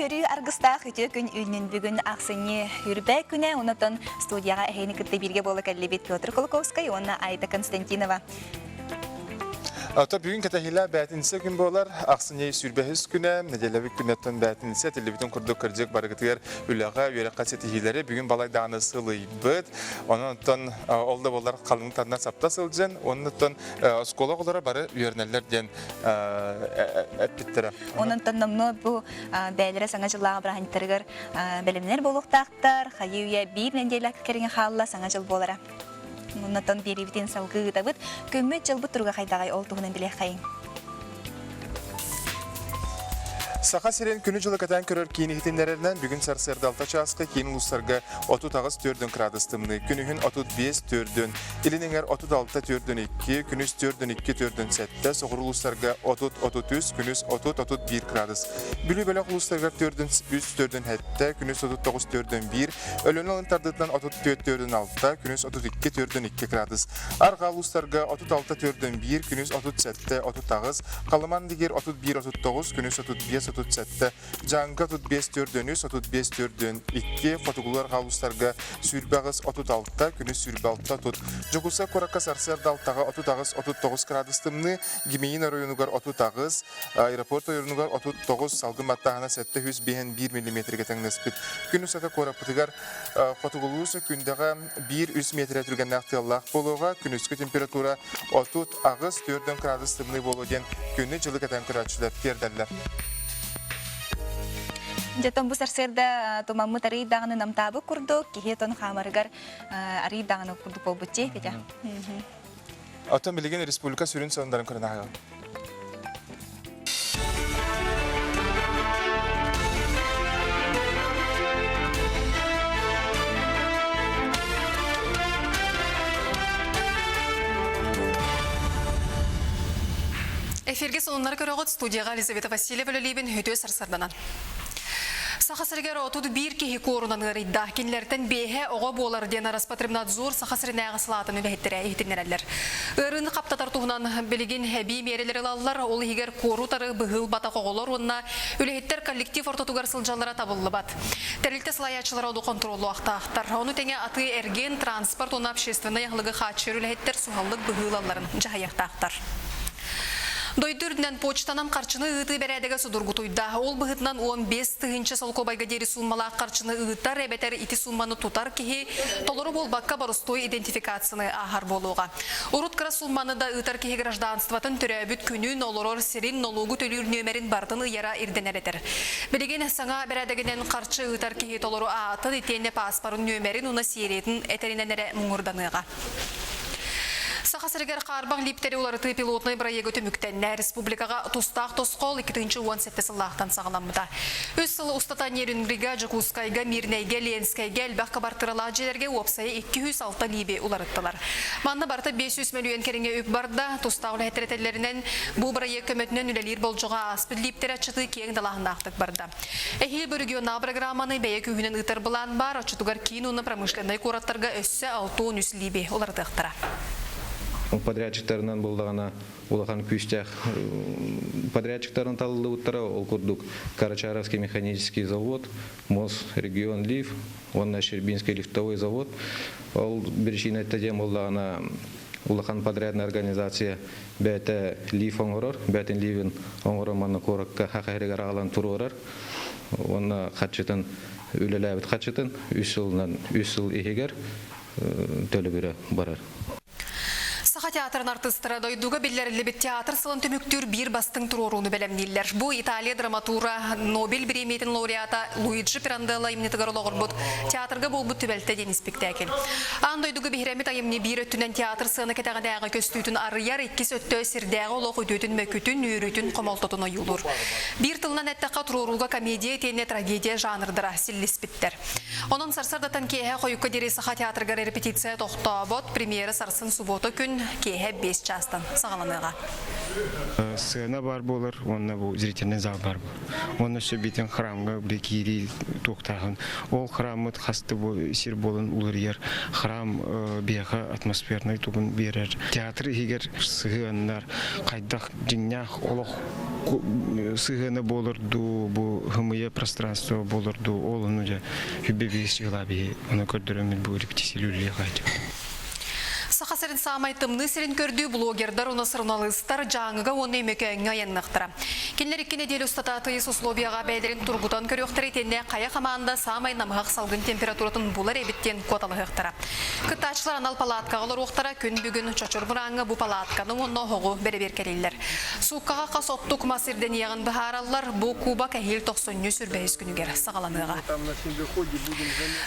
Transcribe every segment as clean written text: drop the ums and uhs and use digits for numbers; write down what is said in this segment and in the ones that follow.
Үөрүү аргыстаах үтүө күн үүннүн бүгүн ахсынньы үрбэ күнэ онотон студияҕа эһэни кытта бииргэ буола кэллибит Петр Кулаковскай уонна Айта Константинова. Ото бүгүн кэтэһиилээх бээтинсэ күн буолар. Ахсынньы сүүрбэһис күнэ, нэдиэлэбит күнэттэн бээтинсэ этиллибитин курдук кырдьык барыгытыгар үлэҕэ, үөрэххэ ситиһиилэри бүгүн балайдааны сылыйбыт. Онон оттон ол да буоллар халыҥ танна сапта сылдьан, оннуттан оскуола оҕолоро бары үөрэнэллэр диэн эппиттэрэ. Онон номнуо бу бэйэлэрэ саҥа дьыллааҕы бырааһынньыктарыгар бэлэмнэнэр буолуохтаахтар. Хайыы-үйэ биир нэдиэлэ кэриҥэ хаалла саҥа дьыл буолара. Оннотон биэриибитин салгыы ыытабыт. Күммүт дьылбыт туруга хайдаҕай ол туһунан билиэххэйиҥ. Саха сирин күнү-дьылы кэтээн көрөр киин иһитиннэрэринэн бүгүн сарсыарда 6 чааска киин улуустарга 38 төрдүн кыраадыс тымныы, күнүһүн 35 төрдүн, илин эҥэр 36 төрдүн 2, күнүс төрдүн 2 төрдүн 7, соҕуруу улуустарга 30-33, күнүс 30-31 кыраадыс. Бүлүү бөлөх улуустарыгар төрдүн 3 төрдүн 7, күнүс 39 төрдүн 1, Өлүөнэ алын тардыытынан 34 төрдүн 6, күнүс 32 төрдүн 2 кыраадыс. Арҕаа улуустарга 36 төрдүн 1, күнүс 37 38, Халыман дигир 31 39, күнүс 35 37, Дьааҥыга 35 төрдүн 3, 35 төрдүн 2, хотугулуу арҕаа улуустарга 28 36, күнүс 26 30. Дьокуускай куоракка сарсыарда алтаҕа 38 39 кыраадыс тымныы, Гимеин оройуонугар 38, аэропорт ойуунугар 39, салгын баттааһына 751 миллиметргэ тэҥнэспит. Күн устата куораппытыгар хотугулуу сөкүүндэҕэ 1-3 миэтэрэ түргэннээх тыаллаах буолуоҕа, күнүскү температура 38-4 кыраадыс тымныы буолуо диэн күнү-дьылы кэтэн көрөөччүлэр тиэрдэллэр. Дьэ, бу сарсыарда тумаммыт арый даҕаны намтаабыт курдук, киһи тон хаамарыгар арый даҕаны курдук буолбут дии, Петя. Оттон билигин республика сүрүн сонуннарын көрөн ааһыаҕыҥ. Эфиргэ сонуннары көрөҕүт студияҕа Елизавета Васильева үлэлиибин үтүө сарсарданан. Саха сиригэр 31 киһи куорунан ыарыйда. Кинилэртэн биэһэ оҕо буолар диэн Роспотребнадзор Саха сиринээҕи салаатын үлэһиттэрэ иһитиннэрэллэр. Ыарыыны хаптатар туһунан билигин эбии миэрэлэри ылаллар, ол иһигэр куору утары быһыы ылбатах оҕолор уонна үлэһиттэр коллектив ортотугар сылдьаллара табыллыбат. Тэрилтэ салайааччылара ону хонтуруоллуохтаахтар. Ону тэҥэ атыы-эргиэн, транспорт уонна общественнай аһылыгы хааччыйар үлэһиттэр суһаллык быһыы ылалларын дьаһайыахтаахтар. Дойду үрдүнэн почтанан харчыны ыытыы бэрээдэгэ судургутуйда. Ол быһыытынан 15 тыһыынча солкуобайга диэри сууммалаах харчыны ыытар эбэтэр ити суумманы тутар киһи толору буолбакка боростуой идентификацияны ааһар буолуоҕа. Урут кыра суумманы да ыытар киһи гражданствотын, төрөөбүт күнүн, олорор сирин, нолуогу төлүүр нүөмэрин барытын ыйара ирдэнэр этэр. Билигин саҥа бэрээдэгинэн харчы ыытар киһи толору аатын итиэннэ пааспарын нүөмэрин уонна сериятын этэринэн эрэ муҥурданыаҕа. Саха сиригэр хаарбах лииптэри уларытыы пилотнай бырайыага түмүктэннэ. Республикаҕа тустаах тосхол 2017 сыллаахтан саҕаламмыта. Үс сыл устата Нерюнгрига, Дьокуускайга, Мирнэйгэ, Ленскэйгэ элбэх кыбартыыралаах дьиэлэргэ уопсайа 206 лииби уларыттылар. Манна барыта 500 мөлүйүөн кэриҥэ үп барда. Тустаах үлэһиттэр этэллэринэн, бу бырайыак көмөтүнэн үлэлиир болдьоҕо ааспыт лииптэри аччатыы киэҥ далааһыннаахтык барда. Эһиил бу регионнааҕы программаны бэйэ күүһүнэн ыытар былаан баар, оччотугар киин уонна промышленнай куораттарга өссө 63 лииби уларытыахтара. Подрядчиктарынан буоллаҕына улахан күүстээх подрядчиктарын талыллыбыттара ол курдук Карачаровский механический завод, МОЗ регион лиф уонна Щербинский лифтовый завод. Ол биричиинэтэ диэн буоллаҕына улахан подрядная организация бэйэтэ лиф оҥорор, бэйэтин ливин оҥорон манна куоракка хахаһырыгар аҕалан туруорар уонна хаччытын үлэлээбит хаччытын үс сылынан үс сыл иһигэр төлөбүрэ барар. Саха театрын артыыстара дойдуга биллэриллибит театр сылын түмүктүүр биир бастыҥ туруорууну бэлэмнииллэр. Бу Италия драматура Нобель бириэмийэтин лауреата Луиджи Пиранделло айымньытыгар олоҕурбут театрга буолбут түбэлтэ диэн испиктээкил. Аан дойдуга биһирэммит айымньы биир өттүнэн театр сыана кэтэҕинээҕи көстүүтүн арыйар, иккис өттө сирдээҕи олох үтүөтүн-мөкүтүн, үөрүүтүн, хомолтотун ойуулуур. Биир тылынан эттэххэ, туруорууга комедия итиэннэ трагедия жанрдара силлиспиттэр. Онон сарсыардаттан киэһэ хойукка диэри Саха театрыгар репетиция тохтообот, премьера сарсын субуота күн киэһэ 5 чаастан саҕаланыаҕа. Сцена бар буолар уонна бу зрительный зал бар буолар. Уонна өссө биитин храмга били киирии туохтааҕын. Ол храммыт хасты бу сир буолан уларыйар. Храм биһиэхэ атмосфернай тугун биэрэр. Театр иһигэр сыһыаннар хайдах дьиҥнээх олох. сыһыана буолар дуу, бу хымыйа пространство буолар дуу, ол ону дьэ хүббэ биир сыла биһи ону көрдөрөммүт бу репетиция үлэлиэх Саха сирин саамай тымныы сирин көрдүү блогердар уонна суруналыыстар Дьааҥыга уонна Өймөкөөҥҥө айанныахтара. Кинилэр икки нэдиэлэ устата тыйыс условияҕа бэйэлэрин тургутан көрүөхтэрэ итиэннэ хайа хамаанда саамай намыһах салгын температуратын булар эбит диэн куоталаһыахтара. Кыттааччылар анал палаткаҕа олоруохтара, күн бүгүн Чочур Мырааҥҥа бу палатканы уонна оһоҕу бэрэбиэркэлииллэр. Сууккаҕа хас оттук мас ирдэниэҕин быһаараллар, бу кубок эһиил тохсунньу сүрбэһис күнүгэр саҕаланыаҕа.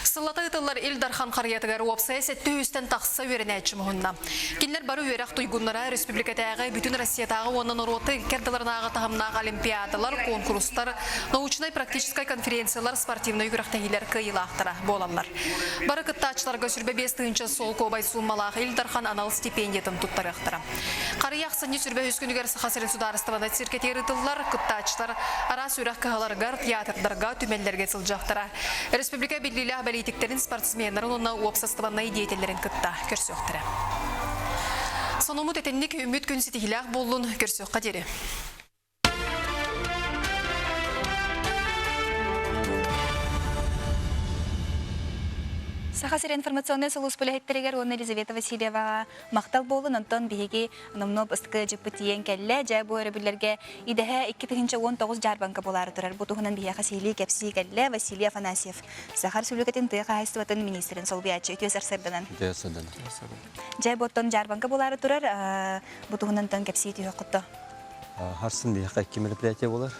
Сыллата ыытыллар Ил Дархан харыйатыгар уопсайа сэттэ үстэн тахса үөрэнээччи муһунна. Кинилэр бары үөрэх туйгуннара республикатааҕы, бүтүн Россиятааҕы уонна норуоты икки ардыларынааҕы таһымнаах олимпиадалар, куонкурустар, научнай-практическай конференциялар, спортивнай күрэхтэһиилэр кыайыылаахтара буолаллар. Бары кыттааччыларга 25 тыһыынча солкуобай сууммалаах Ил Дархан анал стипендиятын туттарыахтара. Харыйа ахсынньы 23 күнүгэр Саха сирин судаарыстыбаннай циркэтигэр ыытыллар. Кыттааччылар араас үөрэх кыһаларыгар, театрдарга, түмэллэргэ сылдьыахтара. Республика биллиилээх бэлиитиктэрин, спортсменнарын уонна уопсастыбаннай деятеллэрин кытта көрсүөхтэрэ. Сонуммут итинник үмүт күн ситиһиилээх буоллун, көрсүөххэ диэри. Саха сирин информационнай сулууспа үлэһиттэригэр уонна Елизавета Васильеваҕа махтал буолун. Онтон биһиги номнуо ыстыкы дьыппыт тиийэн кэллэ. Дьэ, бу өрөбүллэргэ идэһэ 2019 дьаарбаҥка буолаары турар. Бу туһунан биһиэхэ сиһилии кэпсии кэллэ Василий Афанасьев, Саха Республикатын тыа хаһаайыстыбатын миниистирин солбуйааччы үтүө сарсыарданан. Үтүө сарсыарданан. Дьэ, бу оттон дьаарбаҥка буолаары турар. Бу туһунан кэпсии түһүөххүт Харсын биһиэхэ икки мероприятие буолар.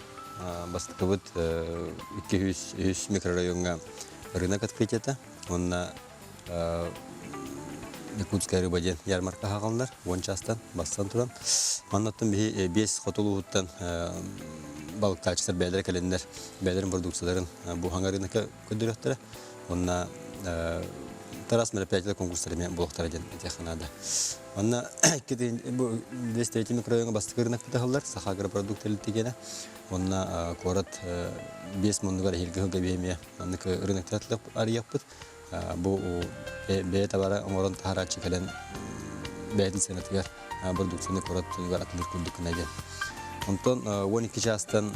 Бастакыбыт 203 микрорайоҥҥа рынок открытиета уонна Якутская рыба диэн ярмарка аһаҕаллар уон чаастан бастан туран. Маннаттан биһи биэс хоту улууһуттан балыктааччылар бэйэлэрэ кэлэннэр бэйэлэрин продукцияларын бу хаҥа рынокка көрдөрүөхтэрэ. Уонна Тарас мероприятиелар конкурстара эмиэ буолуохтара диэн этиэххэ наада. Манна бу 203 микрорайоҥҥа бастакы рынокпыт аһыллар Саха агропродукт тэрилтигэнэ. Уонна куорат биэс муннугар эһиилги сылга биһи эмиэ маннык рыноктар арыйыахпыт. Бу бэйэ табара оҥорон таһарааччы кэлэн бэйэтин сыанатыгар продукцияны куорат туһугар атылыыр курдук гына диэн. Онтон 12 чаастан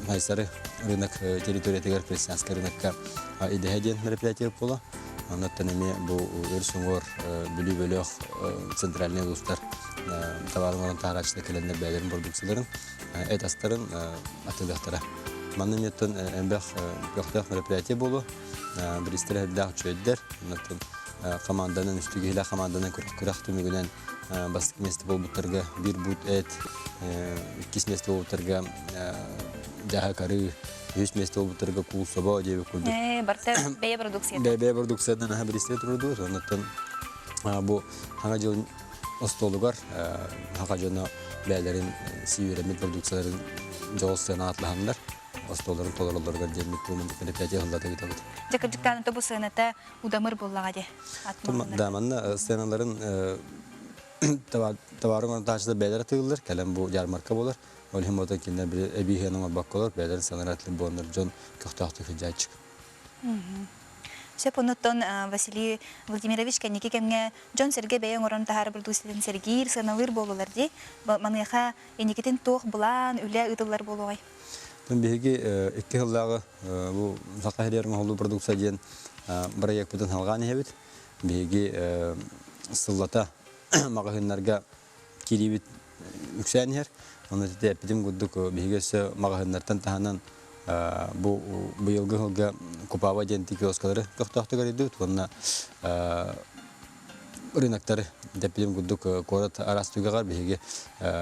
Хайсары рынок территориятыгар Крестьянскай рынокка идэһэ диэн мероприятие буола. Оннуттан эмиэ бу өр суҥуор Бүлүү бөлөх центральный улуустар табаарын оҥорон таһарааччылар кэлэннэр бэйэлэрин продукцияларын, эт астарын атыылыахтара. Манна эмиэ элбэх көхтөөх мероприятие буолуо. Биристэр элбэх үчүгэйдэр. Оннуттан команданан үстүгүһүлээх команданан күрэх түмүгүнэн бастакы миэстэ буолбуттарга биир буут эт, иккис миэстэ буолбуттарга дьаһа карыы, үһүс миэстэ буолбуттарга куул собо диэбит курдук. Барыта бэйэ продукцията. Бэйэ продукциятынан аһа биристэ турду. Оннуттан бу хаҥа дьыл остуолугар хаха дьоно бэйэлэрин сии үөрэммит продукцияларын дьоҕус сыана атлаһаннар остуолларын толороллоругар диэммит бу мероприятие ыһыллата ыытабыт. Дьэ кырдьыктаан бу сыаната удамыр буоллаҕа дии. Да, манна сценаларын товарын монтажда бэйэлэрэ тыыллар, кэлэн бу ярмарка буолар. Ол иһин ботан кинилэр били эбии оҥорбокколор, бэйэлэрин сыаналара буоланнар дьон көхтөөхтүк сылдьааччы. Сөп онуттан Василий Владимирович кэнники кэмҥэ дьон-сэргэ бэйэ оҥорон таһаарар продукциятын сэргиир, сыаналыыр буоллулар дии. Маныаха инникитин туох былаан, үлэ ыытыллар буолуоҕай? Биһиги икки сыллааҕы бу Саха сиригэр оҥоһуллуу продукция диэн бырайыакпытын салҕаан иһэбит. Биһиги сыллата маҕаһыыннарга киириибит үксээн иһэр. Ону ити эппитим курдук биһиги өссө маҕаһыыннартан таһынан бу быйылгы сылга Купава диэн киоскалары көхтөөхтүк арыйдыбыт уонна рыноктары дэппитим курдук куорат араас түгэҕэр биһиги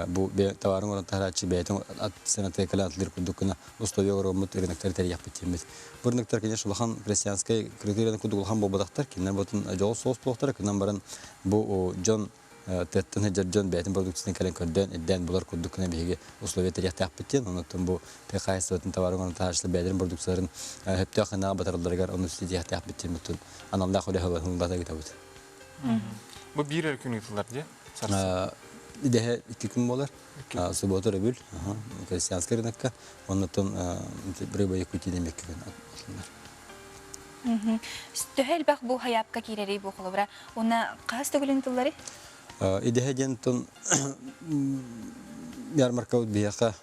бу товарын оҥорон таһарааччы бэйэтин сыанатыгар кэлэн атылыыр курдук гына условия оҥороммут рыноктары тэрийиэхпит диэммит. Бу рыноктар, конечно, улахан крестьянскай критерияны курдук улахан буолбатахтар. Кинилэр ботун дьоҕус соҕус буолуохтара. Кынан баран бу дьон тыаттан сылдьар дьон бэйэтин продукциятын кэлэн көрдөөн, ирдээн булар курдук гына биһиги условия тэрийиэхтээхпит диэн. Онон бу тыа хаһаайыстыбатын товарын оҥорон таһарааччылар бэйэлэрин продукцияларын сөптөөх сыанаҕа батаралларыгар ону ситиһиэхтээхпит диэн аналлаах үлэ ыһыллата ыытабыт. Бу биир эрэ күн ыытыллар дии? Идэһэ икки күн буолар. Суббота өрөбүл, крестьянскай рынокка, оннуттан рыба Якутии диэн икки күн атыллар. Төһө элбэх бу хайаапка киирэрий бу холобура? Уонна хаһыс төгүлүн тыллары? Идэһэ диэн тон ярмаркабыт биһиэхэ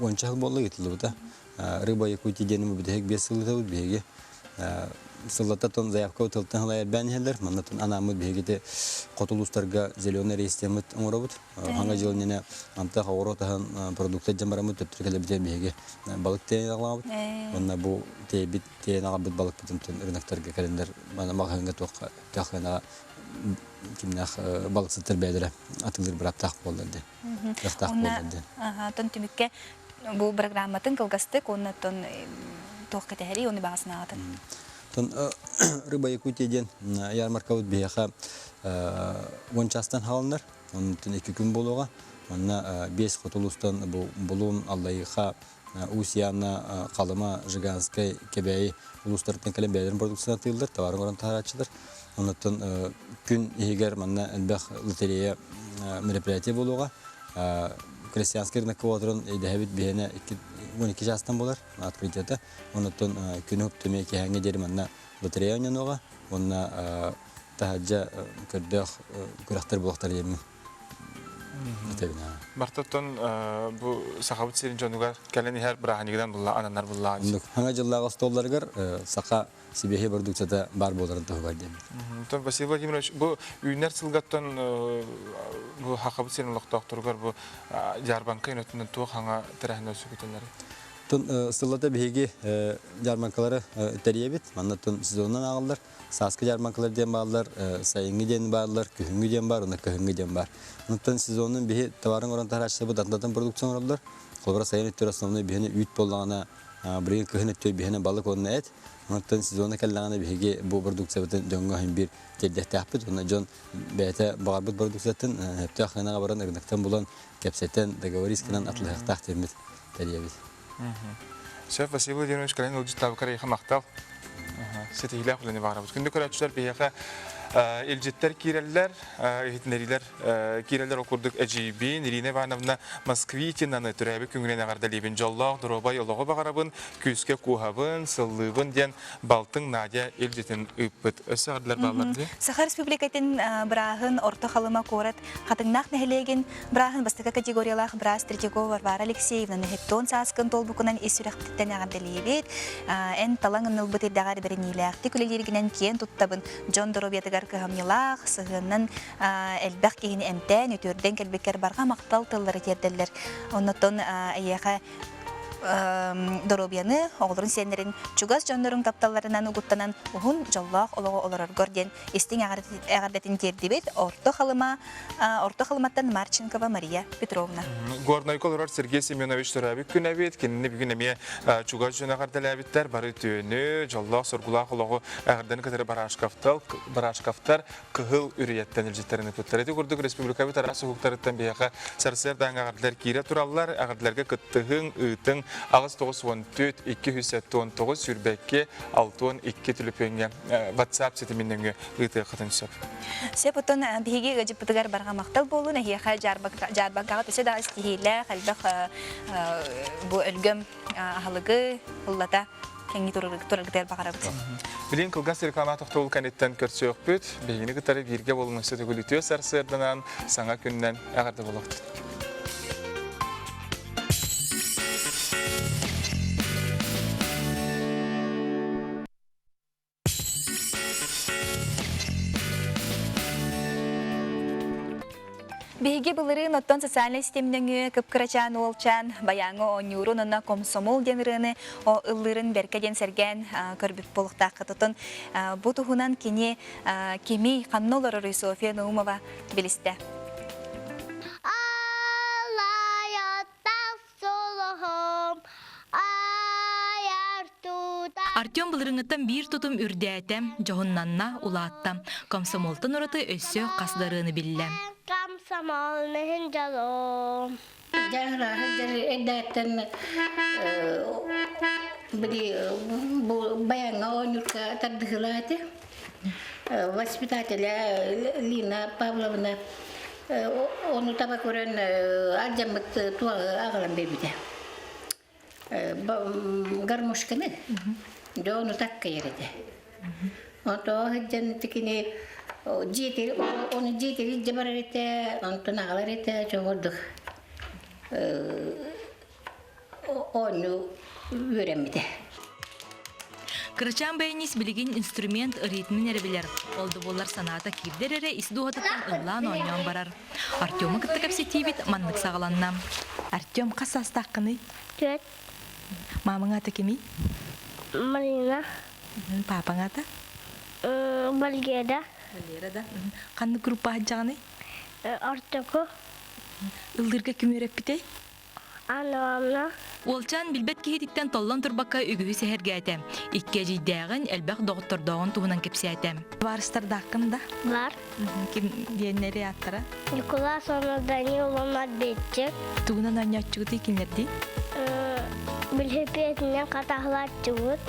уонча сыл буолла ыытыллыбыта. Рыба Якутии диэн бүтэһик биэс сыл ыытабыт биһиги. Сыллата заявка тылтан сылай элбээн иһэллэр. Манна анааммыт биһиги ити хоту улуустарга зеленый рейстеммит оҥоробут. Хаҥа дьыл иннинэ антах оҕуруот аһын продукта дьэн бараммыт төттөрү кэлэбитэ биһиги балык тиэйэн аҕалаабыт. Уонна бу тиэйбит тиэйэн аҕалбыт балыкпытын рыноктарга кэлэннэр маҕаһыыҥҥа туохха кафенаҕа кимнээх балыксыттар бэйэлэрэ атыылыыр бырааптаах буоллар диэн. Кыахтаах буоллар диэн. Оттон түмүккэ бу программатын кылгастык уонна оттон туох кэтэһэрий уонна баҕа санааҕытын? Оттон Рыба Якутия диэн ярмаркабыт биһиэхэ уон чаастан хаалынар. Онтон икки күн буолуоҕа. Манна биэс хоту улуустан бу Булун, Аллайыха, Уус-Яна, Халыма, Жиганскай, Кэбээйи улуустарыттан кэлэн бэйэлэрин продукцияны атыылыыллар, товарын оҥорон таһаарааччылар. Оннуттан күн иһигэр манна элбэх лотерея мероприятие буолуоҕа. Крестьянский рынокка буола идэһэбит биһиэнэ 12 чаастан буолар открытиета. Оннуттан күнү түмэ киэһээҥҥэ диэри манна лотерея оонньонуоҕа. Уонна таһырдьа көрдөөх күрэхтэр буолуохтар диэммин Бартоттон бу Сахабыт сирин дьонугар кэлэн иһэр бырааһынньыгынан булла ананар буллаҕа. Саҥа дьыллааҕы остуолларыгар саха сибиэһэй бородууксата баар буоларын туһугар диэн. Онтон Василий Владимирович, бу үүнэр сылгаттан бу Сахабыт сирин олохтоохторугар бу дьаарбаҥка өнөтүнэн туох хаҥа тэрээһиннэр сүгүтэллэр? Тун сыллата биһиги дьаарбаҥкалары тэрийэбит. Манна тун сезонунан ааҕыллар. Сааскы дьаарбаҥкалар диэн бааллар, сайыҥҥы диэн бааллар, күһүҥҥү диэн баар уонна кыһыҥҥы диэн баар. Онтон сезонун биһи товарын оҥорон таһарааччыларбыт атын продукция оҥороллор. Холобура сайын өттүгэр основной биһини үүт буоллаҕына, билигин кыһын өттүгэр биһини балык уонна эт. Онтон сезона кэллэҕинэ биһиги бу продукциябытын дьоҥҥо иһин биир тиэрдиэхтээхпит. Уонна дьон бэйэтэ баҕарбыт продукциятын сөптөөх сыанаҕа баран рыноктан булан, кэпсэтэн, договорись гынан атылыһыахтаах диэммит тэрийэбит. Сөп, Василий Владимирович, кэлэн ыалдьыттаабыккар эйиэхэ махтал. Ситиһиилээх үлэни баҕарабыт. Күндү көрөөччүлэр, биһиэхэ илдьиттэр киирэллэр, иһитиннэриилэр киирэллэр ол курдук эдьиийбин Ирина Ивановна Москвитинаны төрөөбүт күҥүнэн эҕэрдэлиибин. Дьоллоох, доруобай олоҕу баҕарабын, күүскэ кууһабын, сыллыыбын диэн балтыҥ Надя илдьитин ыыппыт. Өссө эҕэрдэлэр бааллар дии. Саха Республикатын бырааһын Орто Халыма куорат Хатыҥнаах нэһилиэгин бырааһын бастакы категориялаах быраас Третьякова Варвара Алексеевна Нэһиттон сааскын туолбукунан ис сүрэхпититтэн эҕэрдэлиибит. Эн талаҥ ылбыт ирдэҕэр бэриниилээхтик үлэлииргинэн киэн туттабын. Дьон доруобуйатыгар кыһамньылаах, сыһыаннан элбэх киһини эмтээн, үтүөрдэн кэлбиккэр барҕа махтал тыллары тиэрдэллэр. Оннуттан эйиэхэ доруобуйаны, оҕолорун сиэннэрин чугас дьоннорун тапталларынан угуттанан уһун дьоллоох олоҕу олороргор диэн истиҥ эҕэрдэтин тиэрдибит Орто Халыма Орто Халыматтан Марченкова Мария Петровна. Горнайга олорор Сергей Семенович төрөөбүт күнэ эбит. Кинини бүгүн эмиэ чугас дьон эҕэрдэлээбиттэр. Бары үтүөнү, дьоллоох, соргулаах олоҕу эҕэрдэни кытары Барашковтар, Барашковтар Кыһыл Үрүйэттэн илдьиттэрин ыппыттар. Ити курдук республикабыт араас уһуктарыттан биһиэхэ сарсыардааҥы эҕэрдэлэр киирэ тураллар. Эҕэрдэлэргэ кыттыһыҥ, ыытыҥ 894 279 22 62 түлүпүөҥҥэ WhatsApp ситимин нөҥүө ыытыаххытын сөп. Сөп, оттон биһиги ыалдьыппытыгар барҕа махтал буолун. Эһиэхэ дьаарбаҥкаҕа төсө да истиһиилээх, элбэх бу өлгөм аһылыгы ыллата кэҥии тураргытыгар баҕарабыт. Билигин кылгас реклама тохтобул кэнниттэн көрсүөхпүт. Биһигини кытары бииргэ буолун өссө төгүл үтүө сарсыарданан саҥа күнүнэн эҕэрдэ буолуохтун. Биһиги былырыын оттон социальнай ситим нөҥүө кып-кырачаан уолчаан байааҥҥа оонньуурун уонна комсомол диэн ырыаны ыллыырын бэркэ диэн сэргээн көрбүт буолуохтааххыт. Оттон бу туһунан кини кимий, ханна олороруй Софья Наумова билистэ. Артем былырыҥҥыттан биир тутум үрдээтэ, дьоһуннанна, улаатта. Комсомолтан ураты өссө хас да ырыаны биллэ. Комсомол миһин дьолум. Эрдээттэн били бу баяҥҥа оонньуурга тардыһыылаах этэ. Воспитателя Лина Павловна ону таба көрөн алдьаммыт туаҕы аҕалан биэрбитэ. Гармошканы дьэ ону таккайар этэ. Онто сылдьан кини дьиэтигэр ону дьиэтигэр илдьэ барар этэ, онтон аҕалар этэ, чоҕурдук. оонньуу үөрэммитэ. Кырачаан баянист билигин инструмент ритмин эрэ билэр. Ол да буоллар санаата киирдэр эрэ ис дууһатыттан ыллаан оонньоон барар. Артему кытта кэпсэтиибит маннык саҕаланна. Артем хас саастааххыный? Түөрт. Маамаҥ аата кимий? Марина. Паапаҥ аата? Валера. Валера да. Ханнык группа сылдьаҕыный? Ортоку. Ыллыырга ким үөрэппитэй? Анна. Уолчаан билбэт киһититтэн толлон турбакка үгүһү сэһэргээтэ. Икки эдьиийдээҕин, элбэх доҕоттордооҕун туһунан кэпсээтэ. Барыстардааххын да? Бар. Ким диэннэри ааттара? Николас уонна Данил уонна Бетчик. Тугунан оонньооччугутуй кинилэрдии? Билһипиэтинэн хатаһылааччыбыт.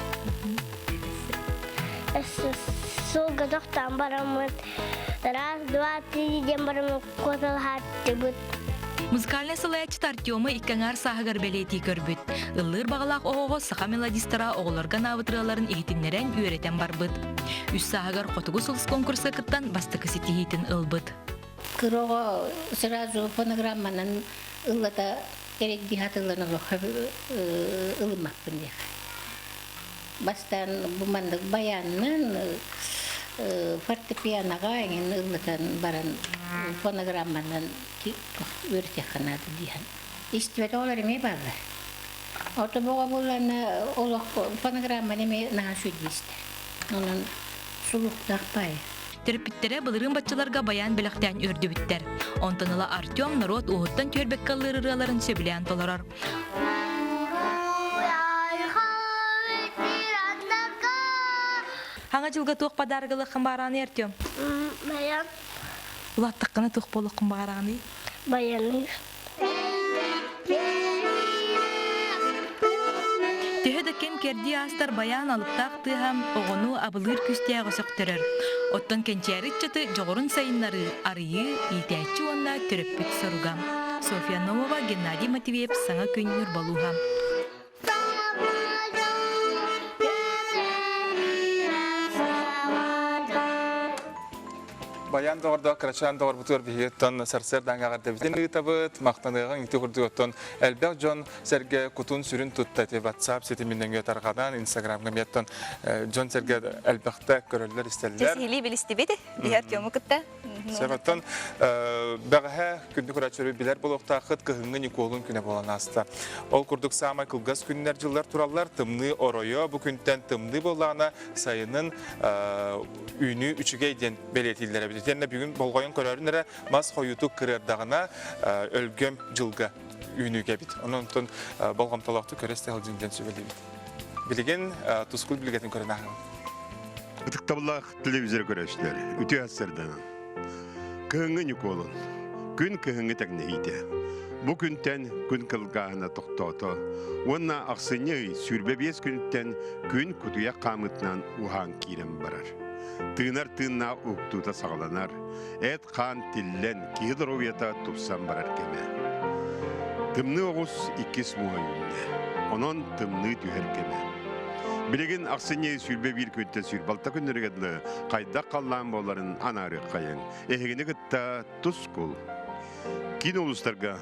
Суолга тохтоон бараммыт. Раз, два, три диэн бараммыт куоталаһааччыбыт. Музыкальнай салайааччыта Артема икки аҥаар сааһыгар бэлиэтии көрбүт. Ыллыыр баҕалаах оҕоҕо саха мелодистара оҕолорго анаабыт ырыаларын иһитиннэрэн үөрэтэн барбыт. Үс сааһыгар Хотугу сулус конкурска кыттан бастакы ситиһиитин ылбыт. Кыра оҕо сразу фонограмманан ыллата эрэйдии хатыллан олоххо ылыммаппын диэх. Бастаан бу маннык баянынан фортепианоҕа эҥин ыллатан баран фонограмманан үөрэтиэххэ наада диэн. Истибэтэх олор эмиэ бааллар. Ото боҕо буоллаҕына олох фонограмманы эмиэ наһаа сүрдүү истэр. Онон сулуктаах баайы. Төрөппүттэрэ былырыын баччаларга баян бэлэхтээн үөрдүбүттэр. Онтон ыла Артем норуот уоһуттан түһэрбэккэ ыллыыр ырыаларын сөбүлээн толорор. Хаҥа дьылга туох подарок баараный Артем? Баян. Улааттаххына туох буолуоххун баҕараҕыный? Баяны. Төһө да кэм кэрдии аастар байаан алыптаах тыаһа оҕону абылыыр күүстээҕи сөхтөрөр. Оттон кэнчээри ыччаты дьоҕурун сайыннарыы, арыйыы, иитээччи уонна төрөппүт соруга. Софья Номова, Геннадий Матвеев Саҥа күн Ньурбалууһа. Баян доҕордоох кырачаан доҕорбутугар биһиги сарсыардаҥҥа эҕэрдэбитин ыытабыт, махтаныаҕыҥ ити курдук оттон элбэх дьон сэргэ кутун-сүрүн тутта ити WhatsApp ситимин нөҥүө тарҕанан, Инстаграмҥа эмиэ дьон-сэргэ элбэхтэ көрөллөр-истэллэр. Сиһилии билистибит, биһи Артему кытта. Сөп, оттон бэҕэһээ күндү көрөөччүлэр билэр буолуохтааххыт кыһыҥҥы Ньукуолун күнэ буолан ааста. Ол курдук саамай кылгас күннэр дьыллар тураллар, тымныы оройо бу күнтэн тымныы буоллаҕына сайынын үүнүү үчүгэй диэн бэлиэтииллэр эбит. Итиэннэ бүгүн болҕойон көрөөрүн эрэ мас хойутук кырыардаҕына өлгөм дьылга үүнүүгэ эбит. Онон онтон болҕомтолоохтук көрө истэ сылдьын диэн сүбэлиибит. Билигин тускул билгэтин көрөн ааһыҥ. Ытыктабыллаах телевизор көрөөччүлэр, үтүө сарсыарданан. Кыһыҥҥы Ньукуолун. Күн кыһыҥҥы тэҥнэһиитэ. Бу күнтэн күн кылгааһына тохтоото уонна ахсынньы ый 25 күнүттэн күн кутуйах хаамыытынан уһаан киирэн барар. Тыынар тыыннаах уһуктуута саҕаланар, эт-хаан тиллэн, киһи доруобуйата тупсан барар кэмэ. Тымныы оҕус иккис муоһа үүннэ. Онон тымныы түһэр кэмэ. Билигин ахсынньы 21 күнтэн 26 күннэригэр дылы хайдах халлаан буоларын анаарыаххайыҥ. Эһигини кытта тускул. Киин улуустарга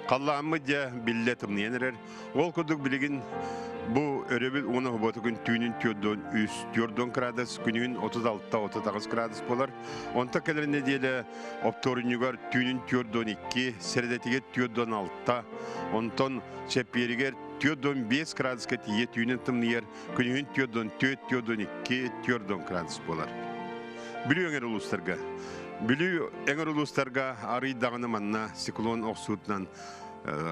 халлааммыт дьэ биллэ тымныйан эрэр. Ол курдук билигин бу өрөбүл уонна суббота күн түүнүн 43 40 градус, күнүһүн 36-38 градус буолар. Онто кэлэр нэдиэлэ оптуорунньугар түүнүн 42, сэрэдэтигэр 46, онтон чэппиэригэр 45 градуска тиийэ түүнүн тымныйар, күнүһүн 44, 42, 40 градус буолар. Бүлүү өҥөр улуустарга. Бүлүү өҥөр улуустарга арый даҕаны манна циклон охсуутунан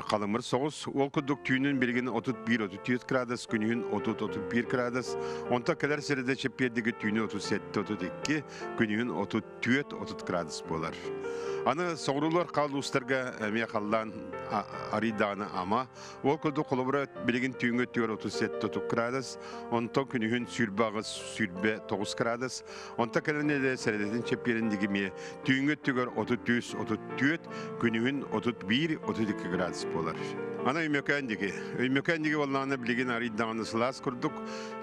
халымыр соҕус. Ол курдук түүнүн билигин 31-34 градус, күнүһүн 30-31 градус. Онто кэлэр сирэдэ чэппиэрдиги түүнүн 37-32, күнүһүн 34-30 градус буолар. Аны соҕуруулар хаал уустарга эмиэ халлаан арыйдаҕына ама. Ол курдук холобура билигин түүҥҥү 437 градус, онтон күнүһүн 28 29 градус, онтон кэлэн эле сэрэдэтин чэппиэрин дигимиэ түүҥҥү өттүгэр 33 34, күнүһүн 31 32 градус буолар. Аны Өймөкөөн диэки. Өймөкөөн диэки буоллаҕына билигин арый даҕаны сылаас курдук.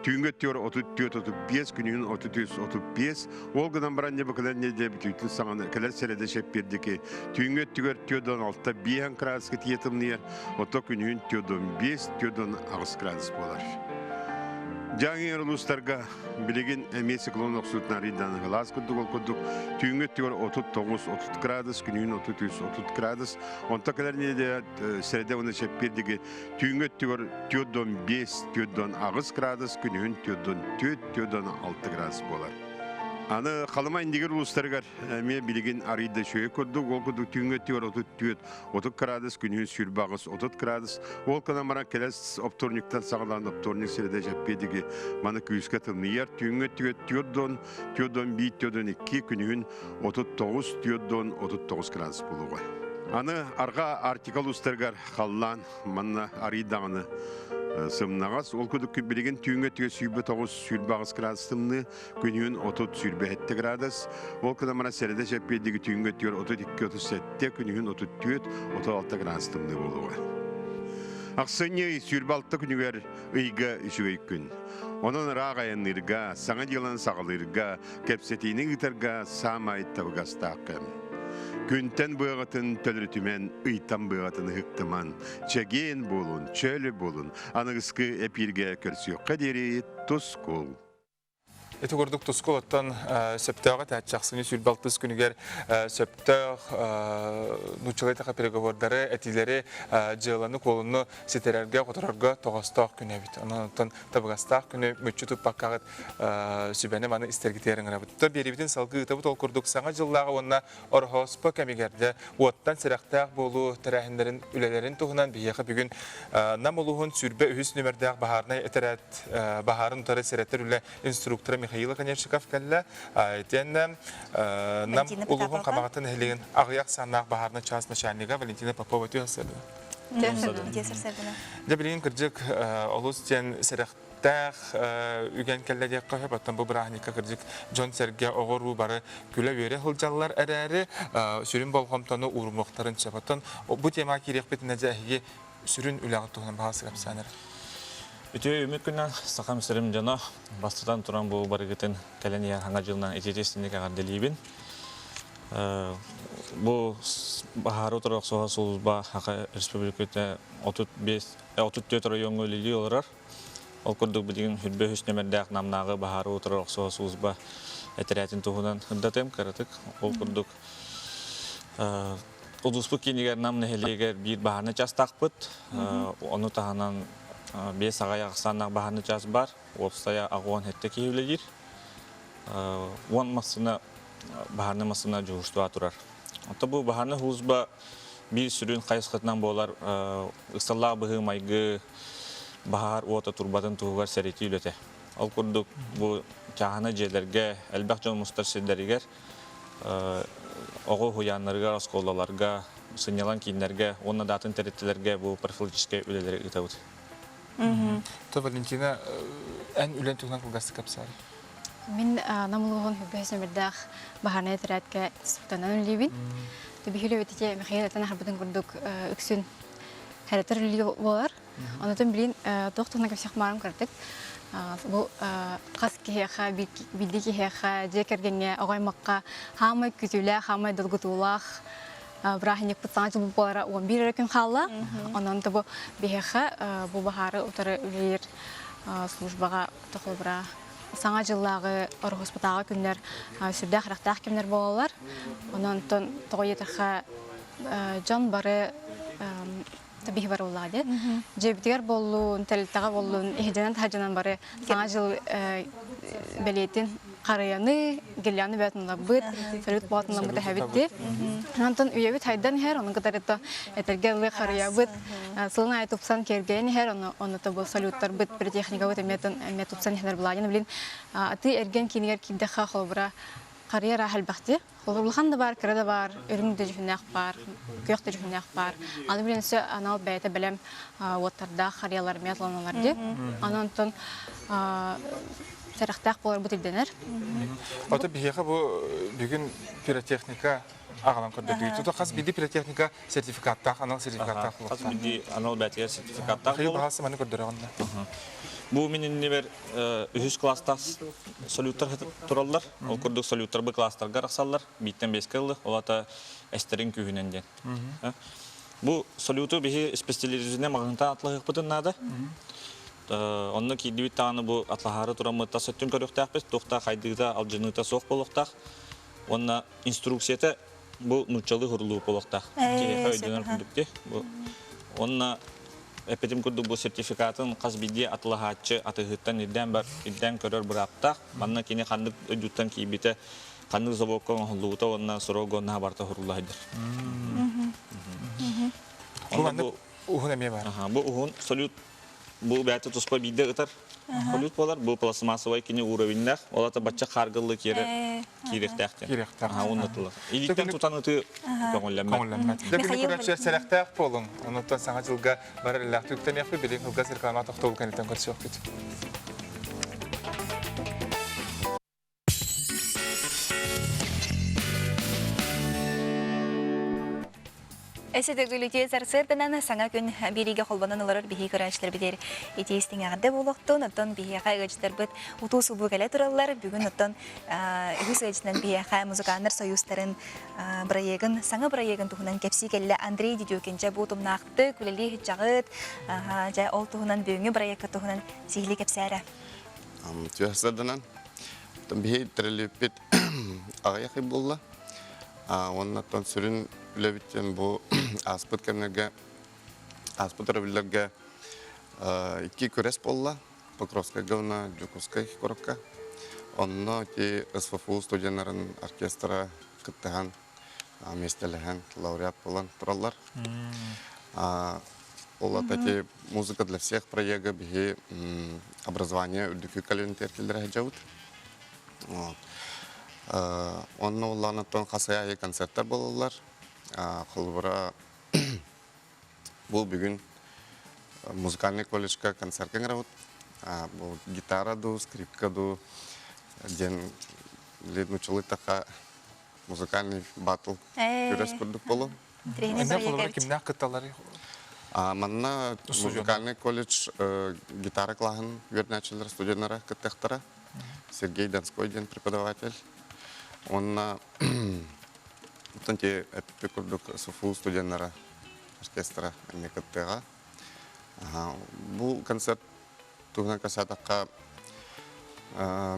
Түүҥҥү өттүгэр 34-35, күнүһүн 33-35. Ол гынан баран дьэ бу кэлэр нэдиэлэ бүтүүтүн саҕана кэлэр сэрэдэ чэппиэрдики түүҥҥү өттүгэр 46 5 градуска тиийэ тымныйар, оттон күнүһүн 45 48 градус буолар. Дьааҥы улуустарга Билигин эмиэ циклон охсуутун арыйдаан ыһылаас курдук ол курдук түүҥҥү өттүгэр 39-30 градус, күнүһүн 33-30 градус. Онто кэлэр нэдиэлэ среда уонна чэппиэр диэки түүҥҥү өттүгэр 45-48 градус, күнүһүн 44-46 градус буолар. Аны Халыма Индигир улуустарыгар эмиэ билигин арыйда үчүгэй курдук, ол курдук түүҥҥү өттүгэр 34 30 градус, күнүһүн 28 30 градус. Ол гынан баран кэлэр оптуорунньуктан саҕалаан оптуорунньук сирэдэ чэппиэдиги маны күүскэ тымныйар. Түүҥҥү өттүгэр 4 4 1 4 2 күнүһүн 39 4 39 градус буолуоҕа. Аны арҕаа Арктика улуустарыгар халлаан манна арый даҕаны сымнаҕас. Ол курдук билигин түүҥҥү өттүгэр 29 28 градус тымныы, Күнүһүн 30-27 градус, ол гынан баран сэрэдэ чэппиэрдиги түүҥҥү өттүгэр 32-37, күнүһүн 34-36 градус тымныы буолуоҕа. Ахсынньы ый 26 күнүгэр ыйга үчүгэй күн. Онон ыраах айанныырга, саҥа дьыаланы саҕалыырга, кэпсэтиини ыытарга саамай табыгастаах кэм. Күнтэн быаҕытын төлөрүтүмэн, ыйтан быаҕытын ыһыктыман, чэгиэн буолун, чөл буолун, аныгыскы эпииргэ көрсүөххэ диэри тускул. Ити курдук тускул оттон сөптөөҕө этээччи ахсынньы 26 күнүгэр сөптөөх нууччалыы таха переговордары, этиилэри, дьыаланы-куолуну ситэрэргэ, хоторорго тоҕостоох күн эбит. Онон оттон табыгастаах күнү мүччү туппаккаҕыт сүбэни маны истэргитигэр ыҥырабыт. То биэриибитин салгыы ыытабыт ол курдук саҥа дьыллааҕы уонна Ороһооспо кэмигэр дьэ уоттан сэрэхтээх буолуу тэрээһиннэрин үлэлэрин туһунан биһиэхэ бүгүн Нам улууһун 23 нүмердээх баһаарынай этэрээт баһаарын утары сэрэтэр үлэ инструктора Михаил Оконешников кэллэ. Итиэннэ Нам улууһун Хамаҕата нэһилиэгин аҕыйах сааннаах баһаарынай чаас начальнига Валентина Попова түһэ сырдына. Дьэ билигин кырдьык олус диэн сэрэх Тээх үгэн кэллэ диэххэ сөп, оттон бу бырааһынньыкка кырдьык дьон-сэргэ оҕо-уруу бары күлэ-үөрэ сылдьаллар эрээри, сүрүн болҕомтону уурумуохтарын сөп. Оттон бу темаҕа киириэхпитинэ дьэ эһиги сүрүн үлэҕит туһунан баҕас кэпсээн эрэ. Үтүө үмүт күнүнэн сахам сирим дьоно бастатан туран бу барыгытын кэлэн иһэр хаҥа дьылынан итиитистинник эҕэрдэлиибин. Бу баһаары утары охсуһар сулууспа Саха Республиката 35 34 оройуоҥҥа үлэлии олорор. Ол курдук билигин хүрбэ үһүс нүмердээх Намнааҕы баһаары утары охсуһар служба этэрээтин туһунан ырдатыам кыратык. Ол курдук улууспут киинигэр Нам нэһилиэгэр биир баһаарынай чаастаахпыт. Ону таһынан биэс аҕай ахсааннаах баһаарынай чаас баар. Уопсайа 87 киһи үлэлиир. 10 массыына баһаарынай массыына дьуһуурстуба турар. Оттон бу баһаарынай служба биир сүрүн хайысхатынан буолар ыксаллаах быһыы-майгы баһаар уота турбатын туһугар сэрэтии үлэтэ. Ол курдук бу чааһынай дьиэлэргэ, элбэх дьон мустар сирдэригэр, оҕо уһуйааннарыгар, оскуолаларга, сынньалаҥ кииннэргэ уонна да атын тэрилтэлэргэ бу профилактическай үлэлэри ыытабыт. То Валентина, эн үлэн туһунан кылгастык кэпсээри. Мин Нам улууһун Хүббэһис нөмердээх баһаарынай этэрээткэ инструкторынан үлэлиибин. Биһиги Михаил этэн аһарбытын курдук үксүн хэрэтэр үлэлии буолар. Онотон билин туох туһунан кэпсиэх маарым кыратык. Бу хас киһиэхэ, биирдии киһиэхэ, дьиэ кэргэҥҥэ, оҕо аймахха хаамай күтүүлээх, хаамай долгутуулаах бырааһынньыкпыт саҥа дьыл буолара 11 эрэ күн хаалла. Онон бу биһиэхэ бу баһаары утары үлэлиир службаҕа холобура Саҥа дьыллааҕы Ороһуспутааҕы күннэр сүрдээх эрэхтээх кэмнэр буолаллар. Онон онтон тоҕо диэтэххэ дьон бары биһи бар буоллаҕа диэн. Дьиэбитигэр буоллун, тэрилтэҕэ буоллун, иһдьэнэн-таһдьанан бары Саҥа дьыл бэлиэтин харыйаны, гирляны бэйэтин ылабыт, салют боотун ылабыт эһэбит дии. Онтон үйэбит хайдан иһэр, ону кытары этэргэ ылыы харыйабыт сылын аайы тупсан киэргэйэн иһэр, ону ону бу салюттарбыт, пиротехникабыт эмиэ тупсан иһэр былаанын билин атыы эргиэн киинигэр киирдэххэ холобура харыйа арааһа элбэхти. Улахан да баар, кыра да баар, үрүҥ да дьүһүннээх баар, күөх да дьүһүннээх баар. Аны билин өссө анал бэйэтэ бэлэм уоттардаах харыйалар эмиэ атланалар дии. Аны онтон. сэрэхтээх буоларбыт ирдэнэр. Ото биһиэхэ бу бүгүн пиротехника аҕалан көрдөрдүгүт. Тута хас биирдии пиротехника сертификаттаах, анал сертификаттаах Хас биирдии анал бээтигэр сертификаттаах Хайы баһаасы маны көрдөрөҕүн да. Бу мин иннибэр үһүс класстаах салюттар тураллар. Ол курдук салюттар бу класстарга арахсаллар. Бииртэн биэскэ ылы. Ол ата эстерин күүһүнэн диэн. Бу салюту биһи специализированный маҕаһыынтан атлаһыахпытын наада. Онно киирдибит даҕаны бу атлаһаары тураммыт тас өттүн көрүөхтээхпит, туох да хайдыыта, алдьаныыта суох буолуохтаах. Уонна инструкцията бу нууччалыы хурулуу буолуохтаах. Киһиэхэ өйдөнөр курдук дии. Бу уонна эппитим курдук бу сертификатын хас биирдии атылаһааччы атыыһыттан ирдээн бар, ирдээн көрөр бырааптаах. Манна кини ханнык дойдуттан киирбитэ, ханнык заводка оҥоһуллубута уонна срок уонна барыта хурулла сылдьар. Бу маннык уһун эмиэ бар. Бу уһун салют Бу бэйэтэ туспа биирдэ ытар салют буолар. Бу пластмассовай кини уровеннээх. Ол ата бачча хааргыллы киирэ киириэхтээх диэн. Киириэхтээх. Аха, уонна тыла. Илииттэн тутан ытыы көҥүллэммэт. Көҥүллэммэт. Дьэ, күнү көрөөччүлэр сэрэхтээх буолуҥ. Онуттан саҥа дьылга бар эллээх түгтэниэхпит, билигин кылгас реклама тохтобул кэнниттэн көрсүөхпүт. Эсэ төгүлүтүө сарсыарданан саҥа күн биэриигэ холбонон олорор биһиги көрөөччүлэрбитигэр итии истиҥ эҕэрдэ буолуохтун. Оттон биһиэхэ ыалдьыттарбыт утуу-субуу кэлэ тураллар. Бүгүн оттон үһүс ыалдьытынан биһиэхэ музыканнар союзтарын бырайыагын, саҥа бырайыагын туһунан кэпсии кэллэ Андрей Дедюкин. Дьэ, бу утумнаахтык үлэлии сылдьаҕыт. Дьэ, ол туһунан бүгүҥҥү бырайыакка туһунан сиһилии кэпсээрэ. Түһэ Биһи тэрилиппит аҕыйах ый буолла. Уонна оттон сүрүн үлэбит бу ааспыт кэмнэргэ, ааспыт өрөбүллэргэ икки күрэс буолла. Покровскайга уонна Дьокуускай куоракка. Онно ити СФУ студеннарын оркестра кыттыһан, миэстэлэһэн, лауреат буолан тураллар. Ол ата ити «Музыка для всех» проега биһи образование үрдүкү кэлин киллэрэ сылдьабыт. Онно улаанаттан хас ый аайы концерттар буолаллар. Холобура, бу бүгүн музыкальный колледжка концертка ыҥырабыт. Бу гитара дуу, скрипка дуу диэн нуччалыы таха музыкальный батл күрэс курдук болу. Инне холобура кимнээх кытталларый? Манна музыкальный колледж гитара клаһын үөрэнээччилэр студеннара кыттыахтара. Сергей Донской диэн преподаватель. Уонна оттон те эппит курдук СФУ студеннара оркестра эмиэ кыттыаҕа. Бу концерт туһунан касаатахха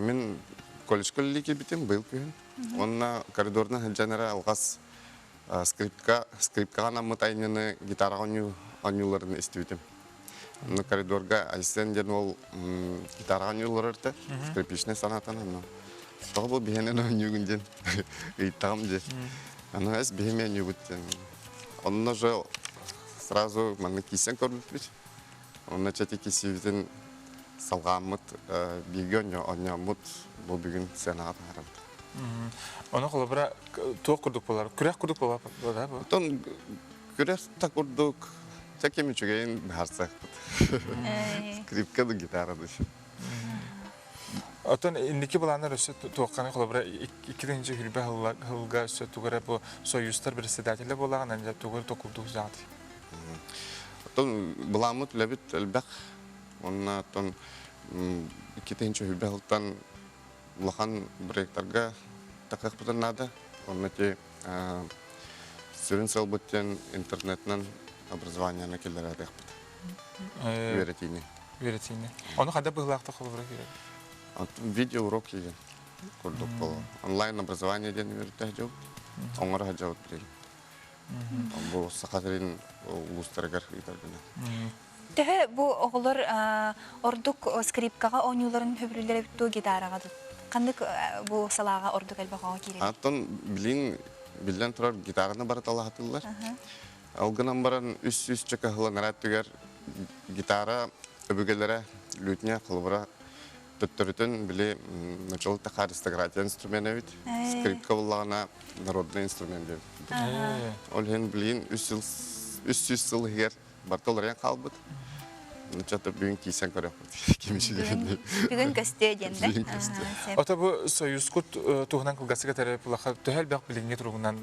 мин колледжка үлэлии киирбитим быйыл күһүн. Уонна коридорынан сылдьан эрэ алҕас скрипка скрипкаҕа анаммыт айымньыны гитараҕа оонньуу оонньууларын истибитим. Онно коридорга Айсен диэн уол гитараҕа оонньууллар этэ, скрипичнай санаатан онно тоҕо бу биһиэнэн оонньуугун диэн ыйыттаҕым дии. Аны эс биһи оонньуубут диэн. Онно же сразу маннык киирсэн көрбүппүт. Онно чэти киирсиибитин салҕааммыт бииргэ оонньооммут бу бүгүн сценаҕа таһаарабыт. Ону холобура туох курдук буолар? Күрэх курдук буолар бу? Оттон күрэх да курдук чэ ким үчүгэйин быһаарсыахпыт. Скрипка да гитара да Оттон инники былааннар өссө туохханы холобура 2020 сылга өссө тугу эрэ бу союзтар председателэ буолаҕын дьэ тугу эрэ токулдуу саҕат. Оттон былааммыт үлэбит элбэх. Уонна оттон 2020 сылтан улахан проектарга такыахпытын наада. Онно ити сүрүн сыалбыт диэн интернетинэн образованиены киллэрээриэхпит. Үөрэтиини. Үөрэтиини. Ону хайда быһыылаахтык холобура киирэр? Видеоурок диэн курдук боло. Онлайн образование диэн үөрэтэ сылдьабыт. Оҥоро сылдьабыт билигин. Бу Саха сирин улуустарыгар ыытар гына. Төһө бу оҕолор ордук скрипкаҕа оонньууларын сөбүлүүллэр эбит дуо гитараҕа дуу? Ханнык бу салааҕа ордук элбэх оҕо киирэр? Оттон билин биллэн турар гитараны барыталаһатыллар. Ол гынан баран үс сүүсчэ кыһылан түгэр гитара өбүгэлэрэ лютня холобура төттөрүтүн били начало таха аристократия инструмент эбит. Скрипка буллаҕына народный инструмент диэбит. Ол иһин билигин үс сыл 300 сыл иһигэр барыта уларыйан хаалбыт. Чата бүгүн киирсэн көрөхпүт. Ким Бүгүн бүгүн көстүө диэн да. Бүгүн көстүө. Ото бу союзкут туһунан кылгасыга төрөп улаха төһө элбэх билиҥҥи туругунан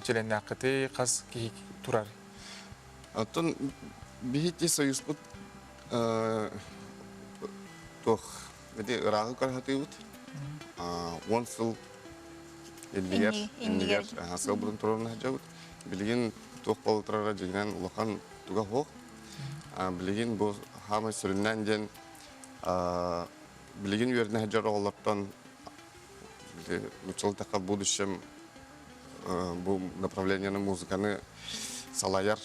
чилэннээххитий, хас киһи турар? Оттон биһити союзпут туох бити ырааҕы көрөһөтүүбүт. 10 сыл иннигэр иннигэр сылбытын туруорна сылдьабыт. Билигин туох буола турара дьиҥинэн улахан туга суох. Билигин бу хаамай сүрүннээн диэн билигин үөрэнэ сылдьар оҕолортон нууччалыы в будущем бу направлениены музыканы салайар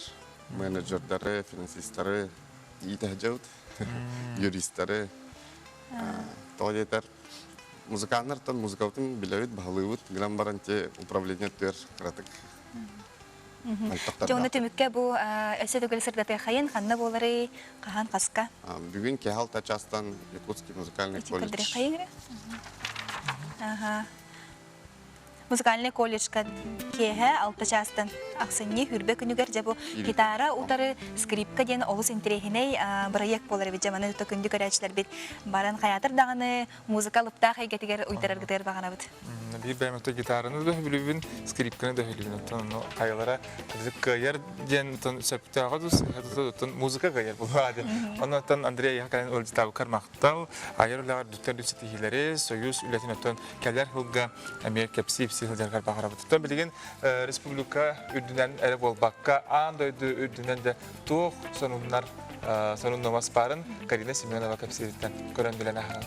менеджердары, финансистары иитэ сылдьабыт, юристары. Тоҕо диэтэр музыканнартан музыкабытын билэбит, баһылыыбыт, гынан баран те управление түөр кыратык. Дьэ, ону түмүккэ бу өссө төгүл сырдатыаххайын, ханна буоларый, хаһан хаска? Бүгүн киэһэ алта чаастан Якутский музыкальный колледж. Ага. Музыкальный колледжка киэһэ алта чаастан ахсынньы хүрбэ күнүгэр дьэ бу гитара утары скрипка диэн олус интэриэһинэй бырайыак буолар эбит. Дьэ маны тута күндү көрөөччүлэрбит баран хайаатар даҕаны музыка алыптаах эйгэтигэр уйдараргытыгар баҕарабыт. Биир бэйэм оттон гитараны да сөбүлүүбүн, скрипканы да сөбүлүүбүн. Оттон ону хайалара кыайар диэн оттон сөптөөҕө дуу, сыыһа дуу, оттон музыка кыайар буолуо диэн. Онон Андрей эйиэхэ кэлэн ыалдьытаабыккар махтал. Айар үлэҕэр дүттэр ситиһиилэри, союз үлэтин оттон кэлэр сылга эмиэ кэпсии-ипсии сылдьаргар баҕарабыт. Оттон билигин республика үрдүнэн эрэ буолбакка, аан дойду үрдүнэн да туох сонуннар сонун-нуомас баарын Карина Семенова кэпсиириттэн көрөн билэн аһаран.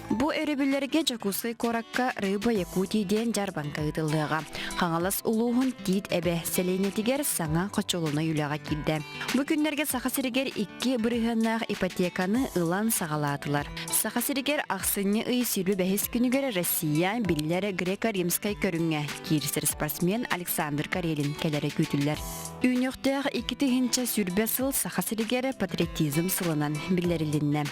Бу өрөбүллэргэ Дьокуускай куоракка Рыба Якутии диэн дьаарбаҥка ыытыллыаҕа. Хаҥалас улууһун Тиит Эбэ сэлиэнньэтигэр саҥа хочулунай үлэҕэ киирдэ. Бу күннэргэ Саха сиригэр икки бырыһыаннаах ипотеканы ылан саҕалаатылар. Саха сиригэр ахсынньы ый 25 күнүгэр Россия биллэр греко-римскай көрүҥҥэ киирсэр спортсмен Александр Карелин кэлэрэ күүтүллэр. Үүнүөхтээх 2020 сыл Саха сиригэр патриотизм сылынан биллэрилиннэ.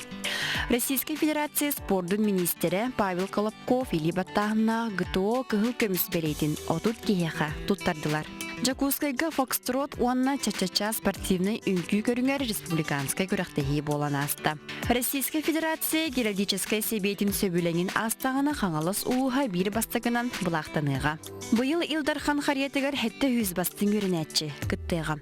Российскай Федерация спордун миниистирэ Павел Колобков илии баттааһыннаах ГТО кыһыл көмүс бэлиэтин 30 киһиэхэ туттардылар. Дьокуускайга фокстрот уонна ча-ча-ча спортивнай үҥкүү көрүҥэр республиканскай күрэхтэһии буолан ааста. Российскай Федерация Геральдическай сэбиэтин сөбүлэҥин аастаҕына Хаҥалас улууһа биир бастакынан былаахтаныаҕа. Быйыл Ил Дархан харыйатыгар 700 бастыҥ үөрэнээччи кыттыаҕа.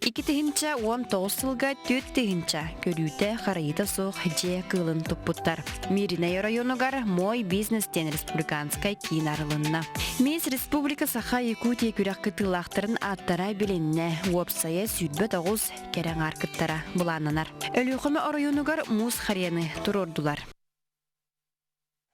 2019 сылга 4000 көрүүтэ-харайыыта суох дьиэ кыылын туппуттар. Мииринэй оройуонугар «Мой бизнес» диэн республиканскай киин арылынна. Мисс Республика Саха Якутия күрэх кыттыылаахтарын ааттара билиннэ. Уопсайа 29 кэрэ аҥаар кыттара былааннанар. Өлүөхүмэ оройуонугар муус харыйаны туруордулар.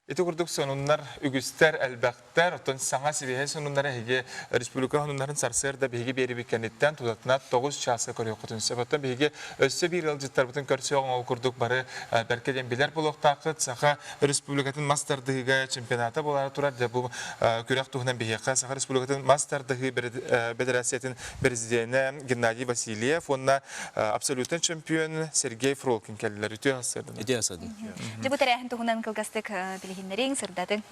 Ити курдук сонуннар үгүстэр, элбэхтэр. Оттон саҥа сибиэһэй сонуннары эһиги республика сонуннарын сарсыарда биһиги биэрибит кэнниттэн тутатына 9 чааска көрүөххүтүн сөп. Оттон биһиги өссө биир ыалдьыттарбытын көрсүөҕүҥ ол курдук бары бэркэ диэн билэр буолуохтааххыт. Саха Республикатын мас тардыһыыга чемпионата буолаары турар. Дьэ бу күрэх туһунан биһиэхэ Саха Республикатын мас тардыһыы бэдэрээссийэтин президенэ Геннадий Васильев уонна абсолютный чемпион Сергей Фролкин кэллилэр. Үтүө сарсыарданан. Үтүө сарсыарданан. Дьэ бу тэрээһин туһунан кылгастык билиһиннэриҥ, сырдатыҥ.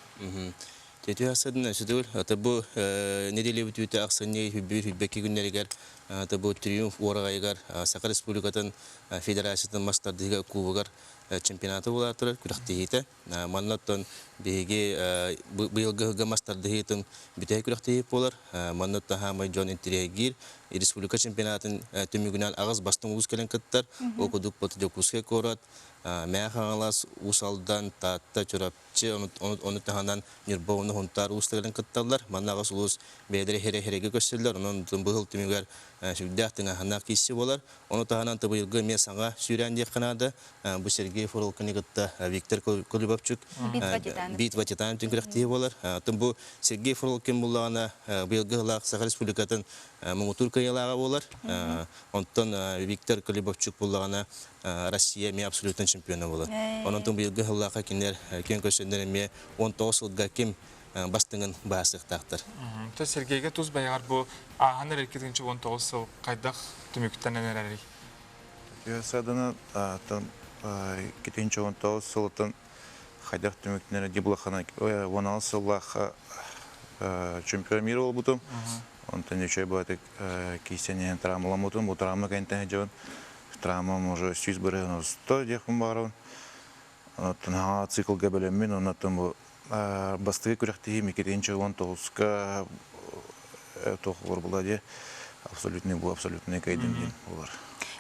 Үтүө сарсыарданан өссө Ата бу нэдиэлэ бүтүүтэ ахсынньы үбүүр хүлбэкки күннэригэр ата бу Триумф уораҕайыгар Саха Республикатын Федерациятын мас тардыһыыга кубогар чемпионата буолар турар күрэхтэһиитэ. Манна оттон биһиги быйылгы ыһыга мас тардыһыытын бүтэһик күрэхтэһии буолар. Манна оттон хаамай дьон интэриэһиргиир. Республика чемпионатын түмүгүнэн аҕыс бастыҥ улуус кэлэн кыттар. Ол курдук Дьокуускай куорат, Мэҥэ Хаҥалас, Уус Алдан, Таатта, Чурапчы, ону таһынан Ньурба уонна Сунтаар улуустарынан кытталлар. Манна аҕыс улуус бэйэлэрэ иһэрэ-иһэргэ көрсөллөр. Онон быһыл түмүгэр сүрдээх тыҥааһыннаах киирсии буолар. Ону таһынан быйылгы эмиэ саҥа сүүрээн диэххэ наада. Бу Сергей Фролкины кытта Виктор Колюбовчук Битва Титанов түн күрэхтэһии буолар. Оттон бу Сергей Фролкин буллаҕына быйылгы ыһылаах Саха Республикатын муҥутуур кыайыылааҕа буолар. Онтон Виктор Колюбовчук буллаҕына Россия эмиэ абсолютно чемпиона буолар. Онон быйылгы ыһыллаахха кинилэр күөн көрсөннөр эмиэ 19 сылга ким бастыҥын баасыахтаахтар. То Сергейгэ тус бэйэҕэр бу ааһан эрэр 2019 сыл хайдах түмүктэнэн эрэрий? Садана 2019 сылытын хайдах түмүктэнэр дии 16 сыллаах чемпион мира буолбутум. Онтон үчүгэй баҕайытык киирсэн иһэн травмаламмытым. Бу травма кэнниттэн сылдьабын. Травмам уже 100 бырыһын 100 диэхпин баҕарабын. Оттон хаҥа циклга бэлэммин, оннуттан бу бастакы күрэхтэһиим 2019-ка туох буолар була дии абсолютный бу абсолютный кыайдым диэн буолар.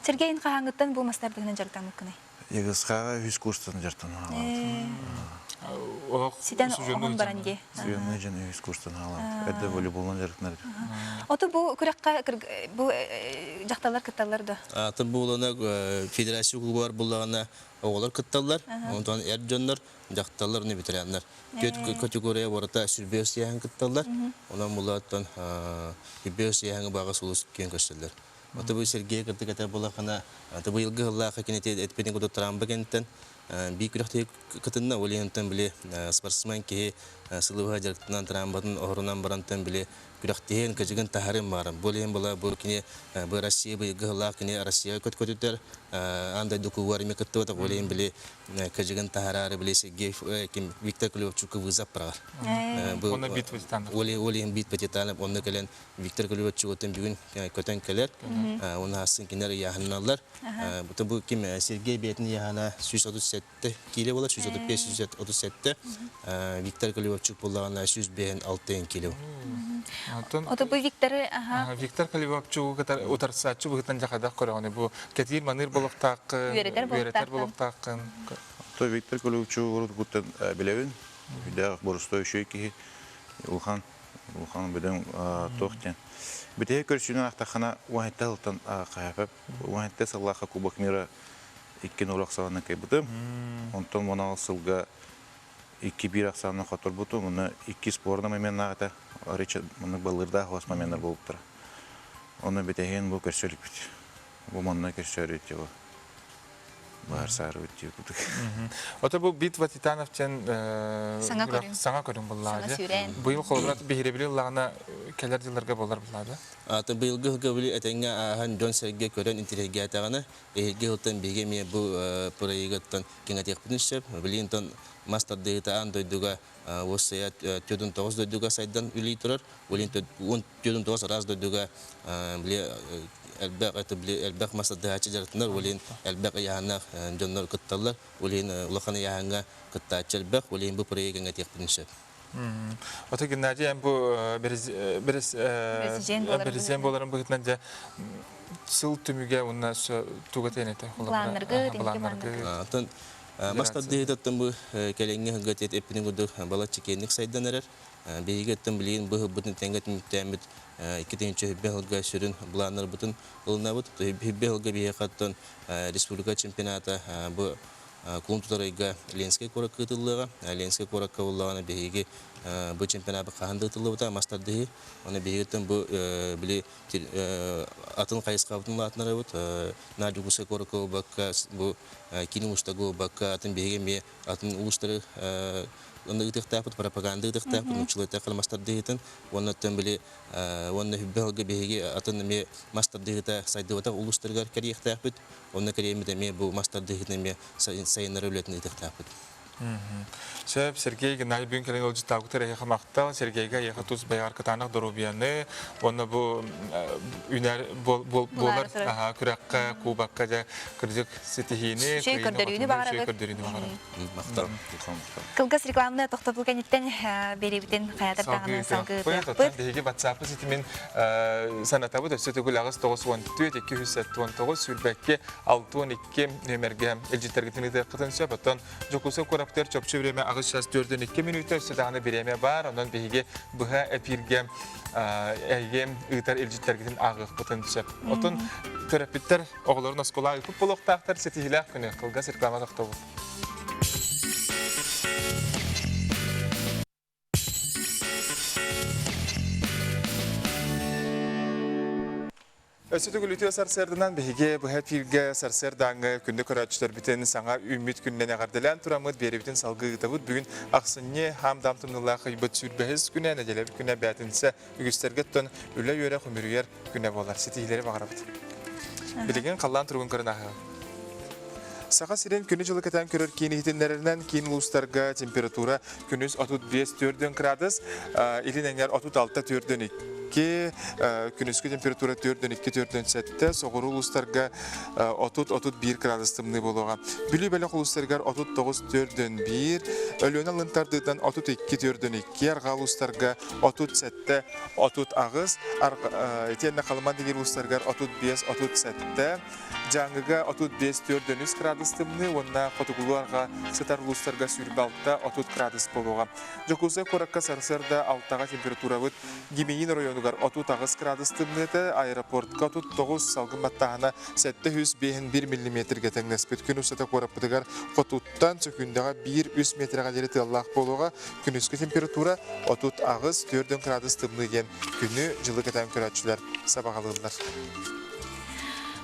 Сергей эн хаһааҥҥыттан бу мастардыгынан дьарыктаммыккыный? ЕГСХ-ҕа үһүс курстан дьарыктанаҕалаабыт. Ситэн оһон баран дии. Сүйөннүү дьон үһүс курстан хаалаабыт. Эрдэ волейболунан дьарыктанар этим. Оту бу күрэххэ бу дьахталлар кытталлар да? Атын буолана федерация клубар буллаҕына оҕолор кытталлар, онтон эр дьоннор, дьахталлар, уонна ветераннар. Түөрт категория барыта сүрбүөс сыйаһын кытталлар. Онон булааттан сүрбүөс сыйаһыҥы баҕа сулус киэн көрсөллөр. Аты бу Сергей кырдык этэр булахына, аты быйылгы сыллаахха кинити этпитин курдук Трампа кэнниттэн бии күрэхтэһии кытынна. Ол иһинтэн били спортсмен киһи сылы быһа дьарыктанан Трампатын оһорунан барантан били күрэхтэһиэн кыдьыгын таһарын баарым. Бу иһин была бу кини бу Россия быйылгы сыллаах кини Россия көт-көтүтэр аан дойду кубугар эмиэ кыттыбата. Ол иһин били кыдьыгын таһараары били Сергей ким Виктор Клевчука вызов праҕар. Онно битва титанов. Ол иһин битва титанов онно кэлэн Виктор Клевчугуттан бүгүн көтөн кэлэр. Оны астын кинилэр ыйааһынналар. Бу ким Сергей бэйэтин ыйааһына 137 киилэ буолар, 135 137. Виктор Клевчук буоллаҕына 105 кило. Ото бу Викторы аха. Виктор Клевчугу кытары утарсааччы быһыытынан дьахадах көрөҕүнэ бу кэтиир маныыр болуктааххын, үөрэтэр болуктааххын. То Виктор Клевчугу урут билэбин. Үдээх борустой үчүгэй киһи. Улахан улахан бөдөҥ туох диэн. Бүтэһик көрсүүнү аахтаххына уон сылтан хаһапап уон сыллаахха Кубок мира икки нол ахсаанынан кыайбытым. Онтон 16 сылга 2-1 ахсаанынан хоторбутум. Уну икки спорный моменнаах этэ. Ричард маннык баллырдаах хос моменнар буолбуттара. Ону бүтэһин бу көрсө иликпит. Бу манна көрсөөрү тиба. Баар саарыбыт диир курдук. Ото бу битва титанов диэн Саҥа көрүҥ. Саҥа көрүҥ буллаҕа Саҥа сүүрээн. Быйыл холобура биһирэбили ыллаҕына кэлэр дьылларга буолар буллаҕа. Аты быйылгы сылга били этэҥҥэ ааһан дьон-сэргэ көрөн интириэһиргээтэҕинэ, эһиилги сылтан биһиги эмиэ бу проегыттан кэҥэтиэхпитин сөп. Билигин мас тардыһыыта аан дойдуга уоссайа 49 дойдуга сайдан үлэлии турар. Билигин 49 араас дойдуга били элбэх это били элбэх мас тардыһааччы дьарыктанар, ол иһин элбэх ыйааһыннаах дьоннор кытталлар. Ол иһин улахан ыйааһыҥҥа кыттааччы элбэх, ол иһин бу проегы кэҥэтиэхпитин сөп. Ото Геннадий эн бу президент буоларын быһыытынан дьэ сыл түмүгэ уонна туга тиэнэтэ Планнаргы, Оттон мас тардыһыытыттан бу кэлиҥҥи сылга эппитин курдук балачча киэҥник сайдан эрэр. Биһиги оттон билигин бу сылбытын тэҥҥэ түмүктээммит 2001 сылга сүрүн былааннарбытын ылынабыт. Хүббэ сылга биһиэхэ оттон республика чемпионата бу Кулун тутар ыйга Ленскэй куоракка ыытыллыаҕа. Ленскэй куоракка буоллаҕына биһиги бу чемпионат хаһан да ыытыллыбыта мас тардыһыы. Оны биһигиттэн бу били атын хайысхабытын улаатынарабыт. Наар Дьокуускай куоракка буолбакка, бу киин улуустарга буолбакка, атын биһиги эмиэ атын улуустары онно ыытыахтаахпыт, пропаганда ыытыахтаахпыт, нууччалыы эттэххэ мас тардыһыытын. Уонна оттон били уонна хүббэ сылга биһиги атын эмиэ мас тардыһыыта сайдыбатах улуустарыгар кэриэхтээхпит. Онно кэриэммит эмиэ бу мас тардыһыытын эмиэ сайыннарар үлэтин ыытыахтаахпыт. Сөп, Сергей Геннадий бүгүн кэлэн ыалдьыттаабытыгар эһиэхэ махтал. Сергейгэ эйиэхэ тус бэйэҕэр кытаанах доруобуйаны уонна бу үнэр буолар күрэххэ, кубокка дьэ кырдьык ситиһиини, Үчүгэй көрдөрүүнү баҕарабыт. көрдөрүүнү баҕарабыт. Махтал. Кылгас рекламаны тохтобул кэнниттэн биэриибитин хайатар даҕаны салгыы ыытыахпыт. Биһиги WhatsApp ситимин санатабыт өссө төгүл 8 94 279 сүүрбэкки 62 нүөмэргэ илдьиттэргитин ыытыаххытын сөп. Оттон Дьокуускай куораттар чопчу бириэмэ 8 час 4 мүнүүтэ өссө даҕаны бириэмэ баар. Онон биһиги быһа эпииргэ эһиги ыытар илдьиттэргитин ааҕыахпытын сөп. Оттон төрөппүттэр оҕолорун оскуолаҕа ыыппыт буолуохтаахтар ситиһиилээх күнү. Кылгас реклама тохтобул. Өссө төгүл үтүө сарсыарданан биһиги быһа эфиргэ сарсыардааҥҥы күндү көрөөччүлэрбитин саҥа үүммүт күнүнэн эҕэрдэлээн тураммыт биэрэбитин салгыы ыытабыт. Бүгүн ахсынньы хаам-даам тымныылаах ыйбыт сүүрбэһис күнэ, нэдиэлэбит күнэ бээтинсэ үгүстэргэ оттон үлэ-үөрэх үмүрүйэр күнэ буолар. Ситиһиилэри баҕарабыт. Билигин халлаан туругун көрөн ааһыаҕыҥ. Саха сирин күнү-дьылы кэтээн көрөр киин иһитиннэрэринэн киин улуустарга температура күнүс 35-4 градус, илин эҥэр 36-4 2, күнүскү температура 42-47, соҕуруу улуустарга 30-31 градус тымныы буолуоҕа. Бүлүү бөлөх улуустарыгар 39-41, Өлүөнэ алын тардыытынан 32-42, арҕаа улуустарга 37-38, итиэннэ Халыман диир улуустарыгар 35-37, Дьааҥыга 35-43 градус тымныы уонна хотугулуу-арҕаа сытар улуустарга 26-30 градус буолуоҕа. Дьокуускай куоракка сарсыарда алтаҕа температурабыт Гимеин оройуонугар 38 градус тымныыта, аэропортка 39, салгын баттааһына 751 миллиметргэ тэҥнэспит. Күн устата куораппытыгар хотуттан сөкүүндэҕэ 1-3 метрэҕэ диэри тыаллаах буолуоҕа. Күнүскү температура 38-40 градус тымныы диэн күнү-дьылы кэтээн көрөөччүлэр сабаҕалыыллар.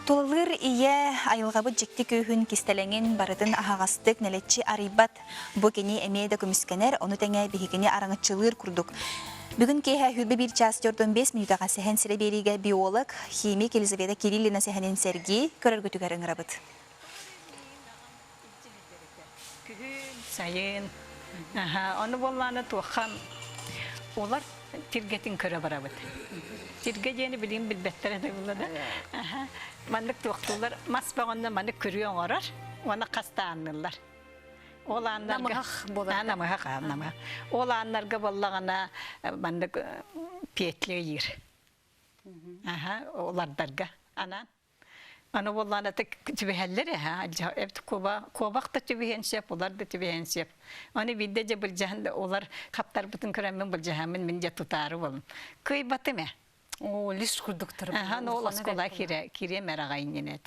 Тулалыыр ийэ айылҕабыт дьикти күүһүн кистэлэҥин барытын аһаҕастык нэлэччи арыйбат. Бу кини эмиэ да көмүскэнэр, ону тэҥэ биһигини араҥаччылыыр курдук. Бүгүн киэһэ 21 час 45 мүнүүтэҕэ сэһэн сирэ биэриигэ биолог, химик Елизавета Кириллина сэһэнин сэргии көрөргүтүгэр ыҥырабыт. Күһүн, сайын. Аха, ону буоллаана туохха улар тиргэтин көрө барабыт. Тиргэ диэни билигин билбэттэр этэ буолла да. Аха, маннык туохтуулар мас бөҕөннө маннык күрүө оҥорор уонна хастаанныллар. Ол ааннарга Намыһах буолар. Намыһах, намыһах. Ол ааннарга буоллаҕына маннык петля ыйыыр. Аха, улардарга анаан. Аны буоллаҕына түбэһэллэр ээ, куобах да түбэһиэн сөп, улар да түбэһиэн сөп. Аны биирдэ дьэ былдьаһан да улар хаптарбытын көрөммүн былдьаһаммын мин дьэ тутаары буоллум. Кыайбатым ээ. Оо, лис курдуктар. Аха, ол оскуола кириэм эрэ аҕай иннинэ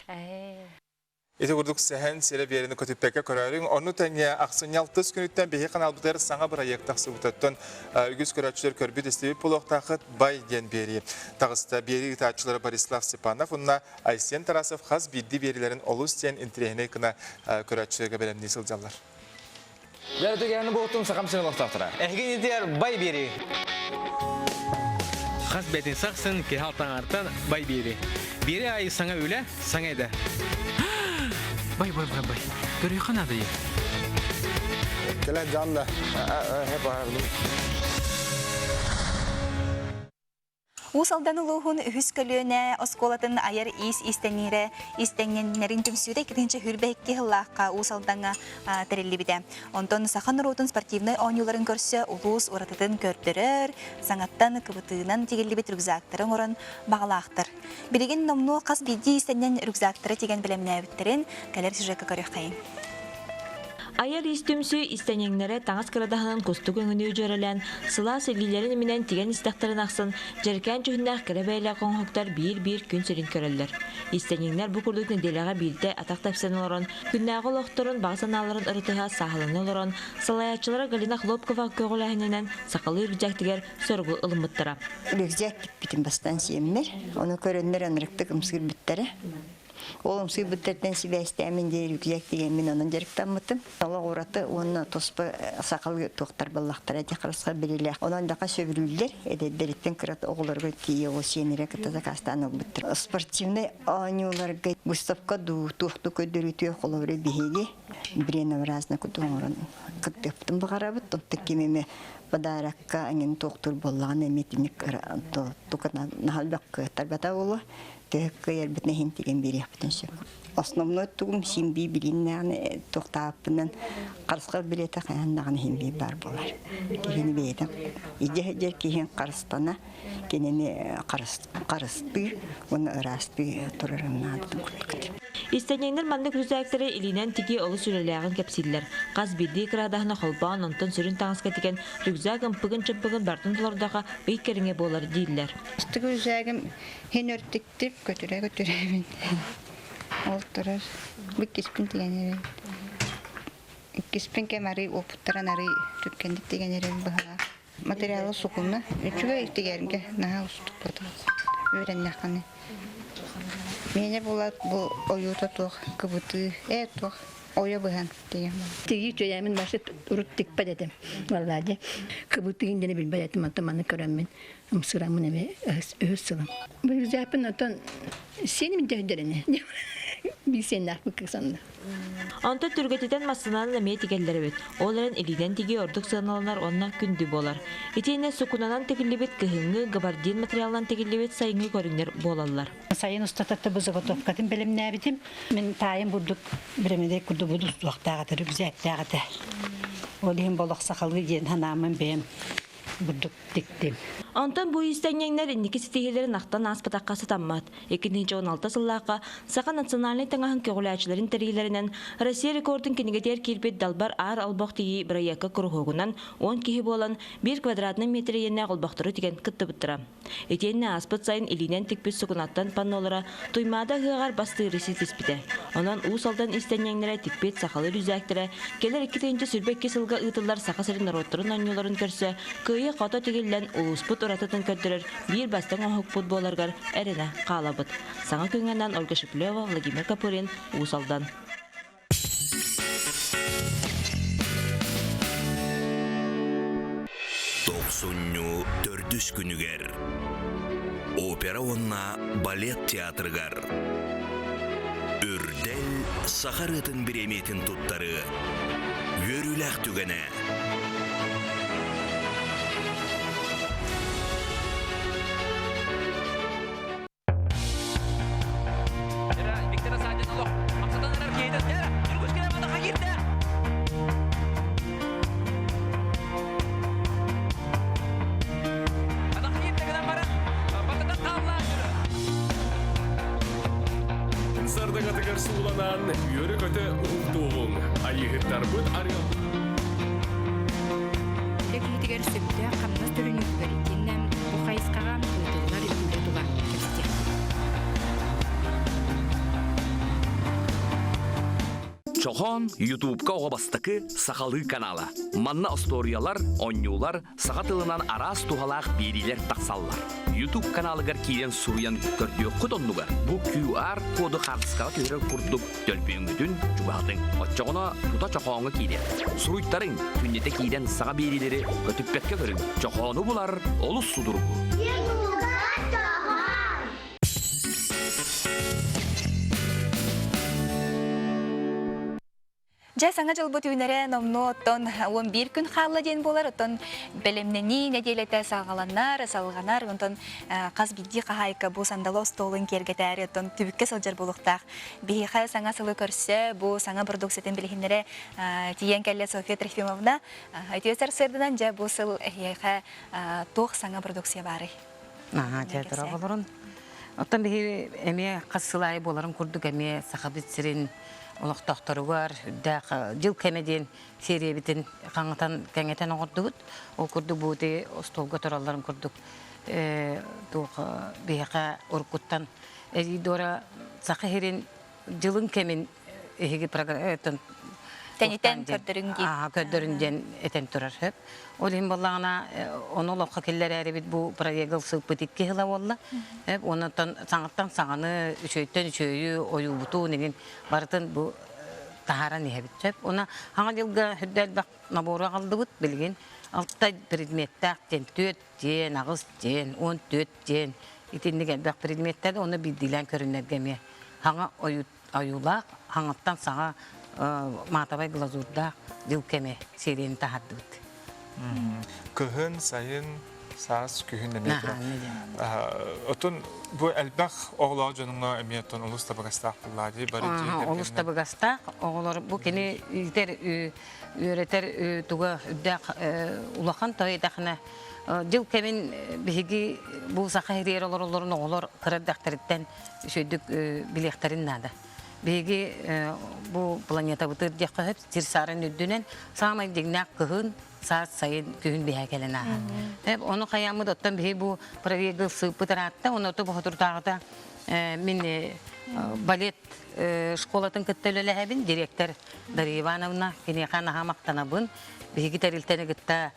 Ити курдук сэһэн сирэ биэрэни көтүппэккэ көрөөрүҥ. Ону тэҥэ ахсынньы алтыс күнүттэн биһи каналбытыгар саҥа бырайыак тахсыбытыттан үгүс көрөөччүлэр көрбүт истибит буолуохтааххыт бай диэн биэрии таҕыста. Биэрии ыытааччылара Борислав Степанов уонна Айсен Тарасов хас биирдии биэриилэрин олус диэн интэриэһинэй гына көрөөччүлэргэ бэлэмнии сылдьаллар. Дьэ, буолтун сахам сирин олохтоохторо. Эһиги инитигэр бай биэрии. Хас бэтин сахсын киһи алтаҥартан бай биэрии. Биэри айы саҥа үлэ, саҥа идэ. Бай, бай, бай, бай. Көрүөххэ наада Кэлэ жанна. Уус Алдан улууһун үһүс көлүөнэ оскуолатын айар иис иистэниирэ иистэҥнэннэрин түмсүүтэ 2022 сыллаахха Уус Алдаҥҥа тэриллибитэ. Онтон саха норуотун спортивнай оонньууларын көрсө улуус уратытын көрдөрөр, саҥаттан кыбытыынан тигиллибит рюкзактары оҥорон баҕалаахтар. Билигин номнуо хас биирдии иистэнньэн рюкзактары тигэн бэлэмнээбиттэрин кэлэр сюжекка көрүөххэйиҥ. Айар иис түмсүү истэньэҥнэрэ таҥас кырадаһынын кустук өҥүнүү дьүөрэлээн, сылаас илиилэрин иминэн тигэн истэхтэрин ахсын, дьэрикээн дьүһүннээх кэрэ бэйэлээх оҥоһуктар биир-биир күн сирин көрөллөр. Истэньэҥнэр бу курдук нэдиэлэҕэ биирдэ атах тэпсэн олорон, күннээҕи олохторун, баҕа санааларын ырытыһа, сааһылана олорон, салайааччылара Галина Хлопкова көҕүлээһининэн сахалыы үрдьээктигэр соругу ылыммыттара. Рюкзак тикпитим бастаан сиэммэр, ону көрөннөр ынырыктык ымсыырбыттара. Ол ымсыырбыттартан сибээстээммин диэн рюкзак тигэммин онон дьарыктаммытым. Олох ураты уонна туспа сахалыы туохтар баллахтара дии харысха билилээх. Онон даха сөбүлүүллэр, эдэрдэриттэн кырат оҕолорго тиийэ ол сиэннэрэ кытта заказтаан ылбыттар. Спортивнай оонньууларга выставка дуу, туохтуу көрдөрүүтүө холобура биһиги бренообразно курдук оҥорон кыттыахпытын баҕарабыт. Онтон ким эмэ подарокка эҥин туохтуур буоллаҕына эмиэ итинник наһаа элбэх кыаттарбата буолуо. Төһө кыайарбытын иһин тигэн биэриэхпитин сөп. Основной тугум син бии билиннэҕинэ туохтаахпынан харысхал билиэтэ хайаан даҕаны иһин бии баар буолар. Киһини бэйэтин идэ сылдьар киһин харыстана кинини харыстыы уонна ыраастыы турарын наадатын курдук. Истэнньэҥнэр маннык рюкзактары илиинэн тигии олус үлэлээҕин кэпсииллэр. Хас биирдии кырадаһыны холбоон, онтон сүрүн таҥаска тигэн, рюкзак ымпыгын-чымпыгын барытын толордохо ый кэриҥэ буолар дииллэр. Ыстык рюкзагым хин өртүктүк көтүрэ-көтүрэбин. Ол турар. Бу иккиспин тигэн эрэбин. Иккиспин кэм арый уопуттаран арый түргэнник тигэн эрэбин быһалаах. Материала сукуна үчүгэй тигэргэ наһаа устук үөрэннэххинэ. Миэнэ буолаат бу ойуута туох кыбытыы ээ туох ойо быһан тигэн Тигии үчүгэйэмин башы урут тикпэт этим. Валла дьэ кыбытыын диэни билбэт этим онтон маны көрөммүн ымсыраммын эмиэ үһүс сылым. Бу рюкзакпын оттон сиэним дөйдөрүнэ. Биир сиэннээхпит кыыс онно. Онтон түргэтитэн массыынанан эмиэ тигэллэр эбит. Ол эрэн илиинэн тигии ордук сыаналанар уонна күндү буолар. Итиэннэ сукунанан тигиллибит кыһыҥҥы, габардин материалынан тигиллибит сайыҥҥы көрүҥнэр буолаллар. Сайын устата бу заготовкатын бэлэмнээбитим. Мин таайым бурдук бирэмидэй курдук будустуохтаах этэ, рюкзактээх этэ. Ол иһин болох сахалыы диэн санааммын бэйэм бурдук тиктим. Онтон бу иистэнньэҥнэр инники ситиһиилэрин ахтан ааспатахха сатаммат. 2016 сыллаахха Саха национальнай таҥаһын көҕүлээччилэрин тэрийиилэринэн Россия рекордун кинигэтигэр киирбит Далбар Аар олбох тигии бырайыакка куруһуогунан 10 киһи буолан биир квадратнай миэтэрэ иэннээх олбохтору тигэн кыттыбыттара. Итиэннэ ааспыт сайын илиинэн тикпит сукунаттан паннолара Туймаада ыһыаҕар бастыыры ситиспитэ. Онон Уус Алдан иистэнньэҥнэрэ тикпит сахалыы рюкзактара кэлэр 2022 сылга ыытыллар Саха сирин норуоттарын оонньууларын көрсө кыайа-хото тигиллэн улууспут уратытын көрдөрөр биир бастыҥ оҥоһукпут буоларыгар эрэнэ хаалабыт. Саҥа күҥҥэ Ольга Шеплева, Владимир Копырин, Уус Алдан. Тохсунньу төрдүс күнүгэр Опера уонна балет театрыгар Үрдэл саха ырыатын бириэмийэтин туттарыы үөрүүлээх түгэнэ. Сардаҥатыгар сууланан, үөрэ-көтө уһуктуоҕуҥ. Айыыһыттарбыт арыал Үлэ киһитигэр сөптөөх хамнас төлөнүүтүгэр итиэннэ бу хайысхаҕа ыытыллар үлэ тула кэпсэтиэхпит. Чохоон Ютубка оҕо бастакы сахалыы канала. Манна остуоруйалар, оонньуулар, саха тылынан араас туһалаах биэриилэр тахсаллар. YouTube каналыгар киирэн суруйан көрдүөххүт оннугар бу QR коду хаартыскаҕа түһэрэр курдук төлөпүөҥҥүтүн чугаһатыҥ. Оччоҕуна тута чохооҥҥо киириэ. Суруйтарыҥ, күннэтэ киирэн саҥа биэриилэри көтүппэккэ көрүҥ. Чохоону булар олус судургу. Дьэ, саҥа дьылбыт үүнэрэ номнуо оттон 11 күн хаалла диэн буолар, оттон бэлэмнэнии нэдиэлэтэ саҕаланар, салҕанар, онтон хас биирдии хаһаайка бу сандалы остуолун киэргэтээри оттон түбүккэ сылдьар буолуохтаах. Биһиэхэ саҥа сылы көрсө, бу саҥа продукциятын билиһиннэрэ тиийэн кэллэ Софья Трофимовна. Үтүө сарсыарданан дьэ бу сыл эһиэхэ туох саҥа продукция баарый? Аһаа, театра олорон. Оттон биһи эмиэ хас сыл аайы буоларын курдук эмиэ Сахабыт сирин олохтоохторугар үрдээх дьыл кэмэ диэн сиэриэбитин хаҥатан кэҥэтэн оҥордубут. Ол курдук бу ити остуолга туралларын курдук туох биһиэхэ уруккуттан Эдиидора Саха сирин дьылын кэмин эһиги Тэнитэн көрдөрүҥ диэн. Аа, көрдөрүн диэн этэн турар сөп. Ол иһин буоллаҕына ону олоххо киллэрээрибит бу проегы ылсыыппыт икки сыла буолла. Онтон саҥаттан саҥаны, үчүгэйтэн үчүгэйи ойуубутун иҥин барытын бу таһааран иһэбит сөп. Уна хаҥа дьылга үрдэ элбэх набору аҕаллыбыт билигин алта предметтээх диэн түөрт диэн, аҕыс диэн, 14 диэн итинник элбэх предметтэр уонна биирдиилээн көрүнэргэ эмиэ хаҥа ойуулаах, хаҥаттан саҥа маатабай глазурдаах дьыл кэмэ серияны таһаардыбыт. Кыһын, сайын, саас, күһүн эмиэ турар. Отун бу элбэх оҕолоох дьонуҥа эмиэ оттон олус табыгастаах буоллаа дии бары дьиэ Олус табыгастаах оҕолор бу кини иитэр үөрэтэр туга үрдээх улахан тойдаахына дьыл кэмин биһиги бу саха иһириэр олороллорун оҕолор кыра эрдэхтэриттэн үчүгэйдик билиэхтэрин наада. Биһиги бу планетабытыгар диэххэ сөп, сир саарын үрдүнэн саамай дьиҥнээх кыһын, саас, сайын, күһүн биһэ кэлэн ааһар. Ону хайааммыт оттон биһи бу проверка ылсыыппыт ыраатта, ону ото бохотурдааҕыта мин балет школатын кытта үлэлэһэбин, директор Дарья Ивановна, киниэхэ наһаа махтанабын. биһиги тэрилтэни кытта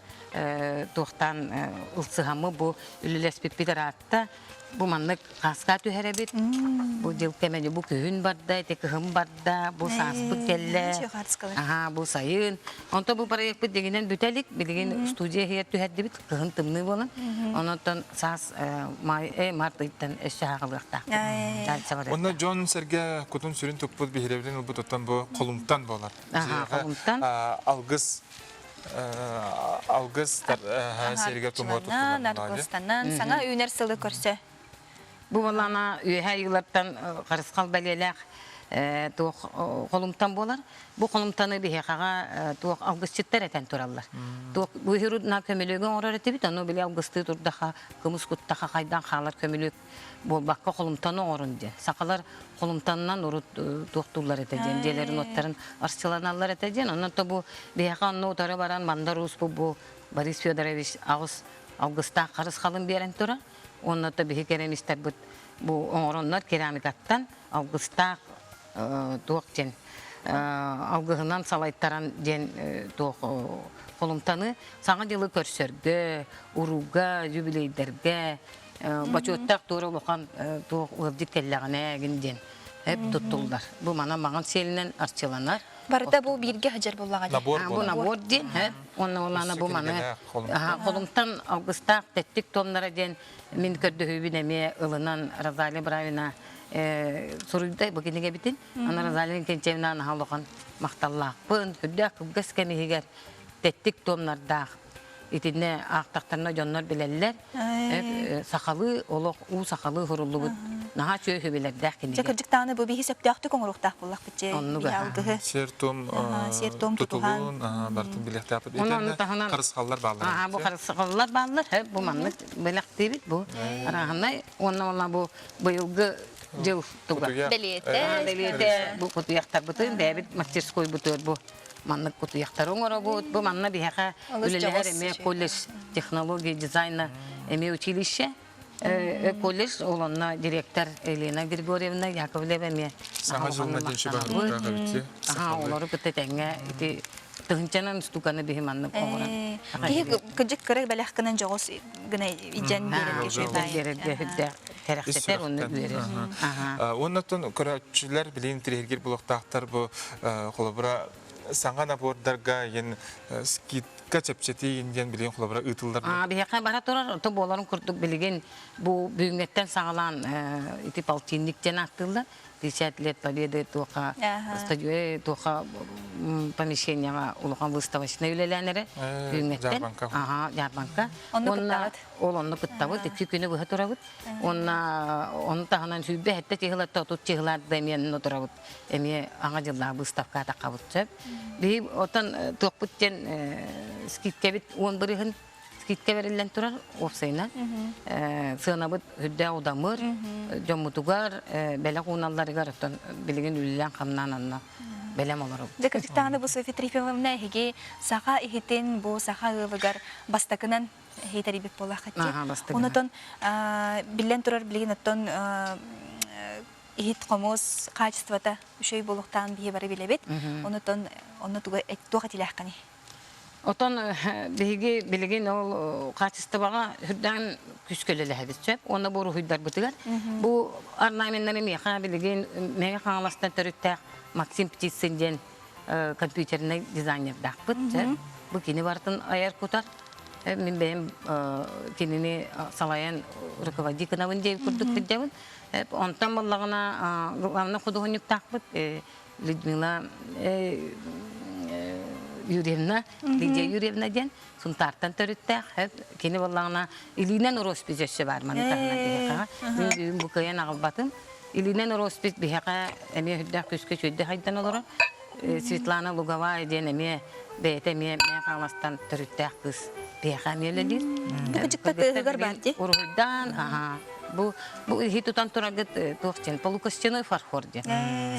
туохтаан ылсыһаммыт бу үлэлэспиппит ыраатта. Бу маннык хааска түһэрэбит. Бу дьыл кэмэ бу күһүн барда, ити кыһын барда, бу сааспыт кэллэ. Аха, бу сайын. Онто бу проекпыт дигинэн бүтэ илик. Билигин студия иһигэр түһэрдибит, кыһын тымныы буолан. Онон саас май, март ыйтан өссө хаалыахтаахпыт. Онно дьон сэргэ кутун сүрүн туппут биһирэбилин ылбыт оттон бу холумтан буолар. Аха, холумтан. Алгыс алгыс сиргэ тумуо туттулар. Наргыстанан, саҥа үүнэр сылы көрсө. Бу балана үөһэ ыйлартан харысхал бэлиэлээх туох холумтан буолар. Бу холумтаны биһиэхэҕэ туох алгысчыттар этэн тураллар. Туох бу на көмүлүөгү оҥорор этибит, ону били алгыстыы турдаха, кымыс куттаха хайдан хаалар көмүлүөк буолбакка холумтаны оҥорун диэн. Сахалар холумтанынан урут туохтууллар этэ диэн, дьиэлэрин уоттарын арчыланаллар этэ диэн. Онон то бу биһиэхэ онно утары баран Мандар Ууспут бу Борис Федорович аҕыс алгыстаах харысхалын биэрэн турар. Уонна то биһи керамистарбыт бу оҥороннор керамикаттан алгыстаах туох диэн алгыһынан салайтаран диэн туох холумтаны саҥа дьылы көрсөргө, урууга, юбилейдэргэ бочуоттаах туора улахан туох ыалдьыт кэллэҕинэ эгин диэн эп туттуллар. Бу мана маҥан сиэлинэн арчыланар. Барыта бу бииргэ сылдьар буоллаҕа дии. Бу набор диэн, уонна улаана бу маны холумтан алгыстаах тэттик туомнара диэн мин көрдөһүүбүн эмиэ ылынан Розалия Бравина суруйда бу кинигэбитин. Аны Розалия Инкентьевна наһаа улахан махталлаахпын. Сүрдээх кылгас кэм иһигэр тэттик туомнардаах Итиннэ аахтахтарына дьоннор билэллэр. Сахалыы олох уу сахалыы хуруллубут наһаа үчүгэй билэрдээх кинигэ. Дьэ кырдьык даҕаны бу биһи сөптөөхтүк оҥоруохтаах буоллахпыт дьэ. Оннуга. Алгыһы. Сиэр-туом сиэр-туом тутулун бартын билиэхтээхпит. Онон таһынан харысхаллар бааллар. Бу харысхаллар бааллар. Бу маннык бэлэхтиибит бу. Арааһынай уонна уонна бу быйылгы дьыл туга. Бэлиэтэ. Бэлиэтэ бу кутуйахтарбытын бэйэбит мастерскойбутугар бу маннык кутуйахтары оҥоробут. Бу манна биһиэхэ үлэлэһэр эмиэ колледж технологии дизайна эмиэ училище. Колледж ол онно директор Елена Григорьевна Яковлева эмиэ Саҥа дьылына диэн Аха, олору кытта тэҥҥэ ити тыһынчанан штуканы биһи маннык оҥорон. Киһи кыдьык кыра бэлэх гынан дьоҕус гына идьэн биэрэргэ биэрэргэ үрдээх кэрэхсэтэр уонна үөрэр. Уонна көрөөччүлэр билигин интэриэһиргиир буолуохтаахтар бу холобура саҥа набордарга иэн скидка чэпчэтии диэн билигин холобура ыытыллар. Биһиэхэ бара турар, ото буоларын курдук билигин бу бүгүҥҥэттэн саҕалаан ити полтинник диэн ааттыыллар. 50 лет Победы туоха стадион туоха помещениеҕа улахан выставочнай үлэлээн эрэ бүгүҥҥэттэн. Аха, дьаарбаҥка. Онно Ол онно кыттабыт, икки күнү быһа турабыт. Уонна ону таһынан 27 чыһылатта 30 чыһылаат да эмиэ онно турабыт. Эмиэ аҥа дьыллаах выставка атаххабыт сөп. Биһи оттон туохпут диэн скидкэбит уон бырыһын скидка бэриллэн турар уопсайынан. Сыанабыт үрдээх удамыр, дьоммутугар бэлэх ууналларыгар оттон билигин үлэлээн-хамнаан онно бэлэм олоробут. Дьэ кырдьыктаҕына бу Софья Трифимовна эһиги саха иһитин бу саха ыалыгар бастакынан эһиитэрийбит буоллаххыт дии. Онотон биллэн турар билигин оттон иһит хомус качествота үчүгэй буолуохтааҕын биһи бары билэбит. Онотон онно туга туох этилээххиний? Отон биһиги билигин ол хаачыстыбаҕа үрдээн күүскэ үлэлэһэбит сөп. Уонна бу уруһуйдарбытыгар бу орнаменнары миэхэ билигин Мэҥэ Хаҥаластан төрүттээх Максим Птицын диэн компьютернай дизайнердаахпыт. Бу кини барытын айар кутар. Мин бэйэм кинини салайан руководить гынабын диэн курдук сылдьабын. Онтон буоллаҕына главный худуоһунньуктаахпыт Людмила Юрьевна, Лидия Юрьевна диэн Сунтаартан төрүттээх. Кини буоллаҕына илиинэн роспись өссө баар маны таһынан биһиэхэҕэ. Мин бүгүн бу кыайан аҕалбатым. Илиинэн роспись биһиэхэ эмиэ үрдээх күскэ үчүгэйдик хайдан олорор. Светлана Луговая диэн эмиэ бэйэтэ эмиэ Мэҥэ Хаҥаластан төрүттээх кыыс биһиэхэ эмиэ үлэлиир. Бу кыдьыкта тыаһыгар баар дии. Уруһуйдаан, аха. Бу бу иһи тутан тураргыт туох диэн полукостяной фарфор диэн.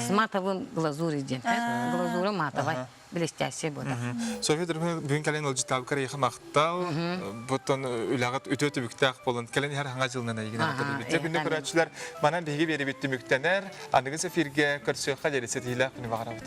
С матовым глазури диэн. Глазура матовай. Блестящий буолар. Софья Дорогой, бүгүн кэлэн ыалдьыттаабыккар эйиэхэ махтал. Буттан үлэҕит үтүө түбүктээх буолун. Кэлэн иһэр хаҥа дьылынан эйигин аҕатар. Дьэ күндү көрөөччүлэр, манан биһиги биэрибит түмүктэнэр. Аныгыс эфиргэ көрсүөххэ диэри ситиһиилээх күнү баҕарабыт.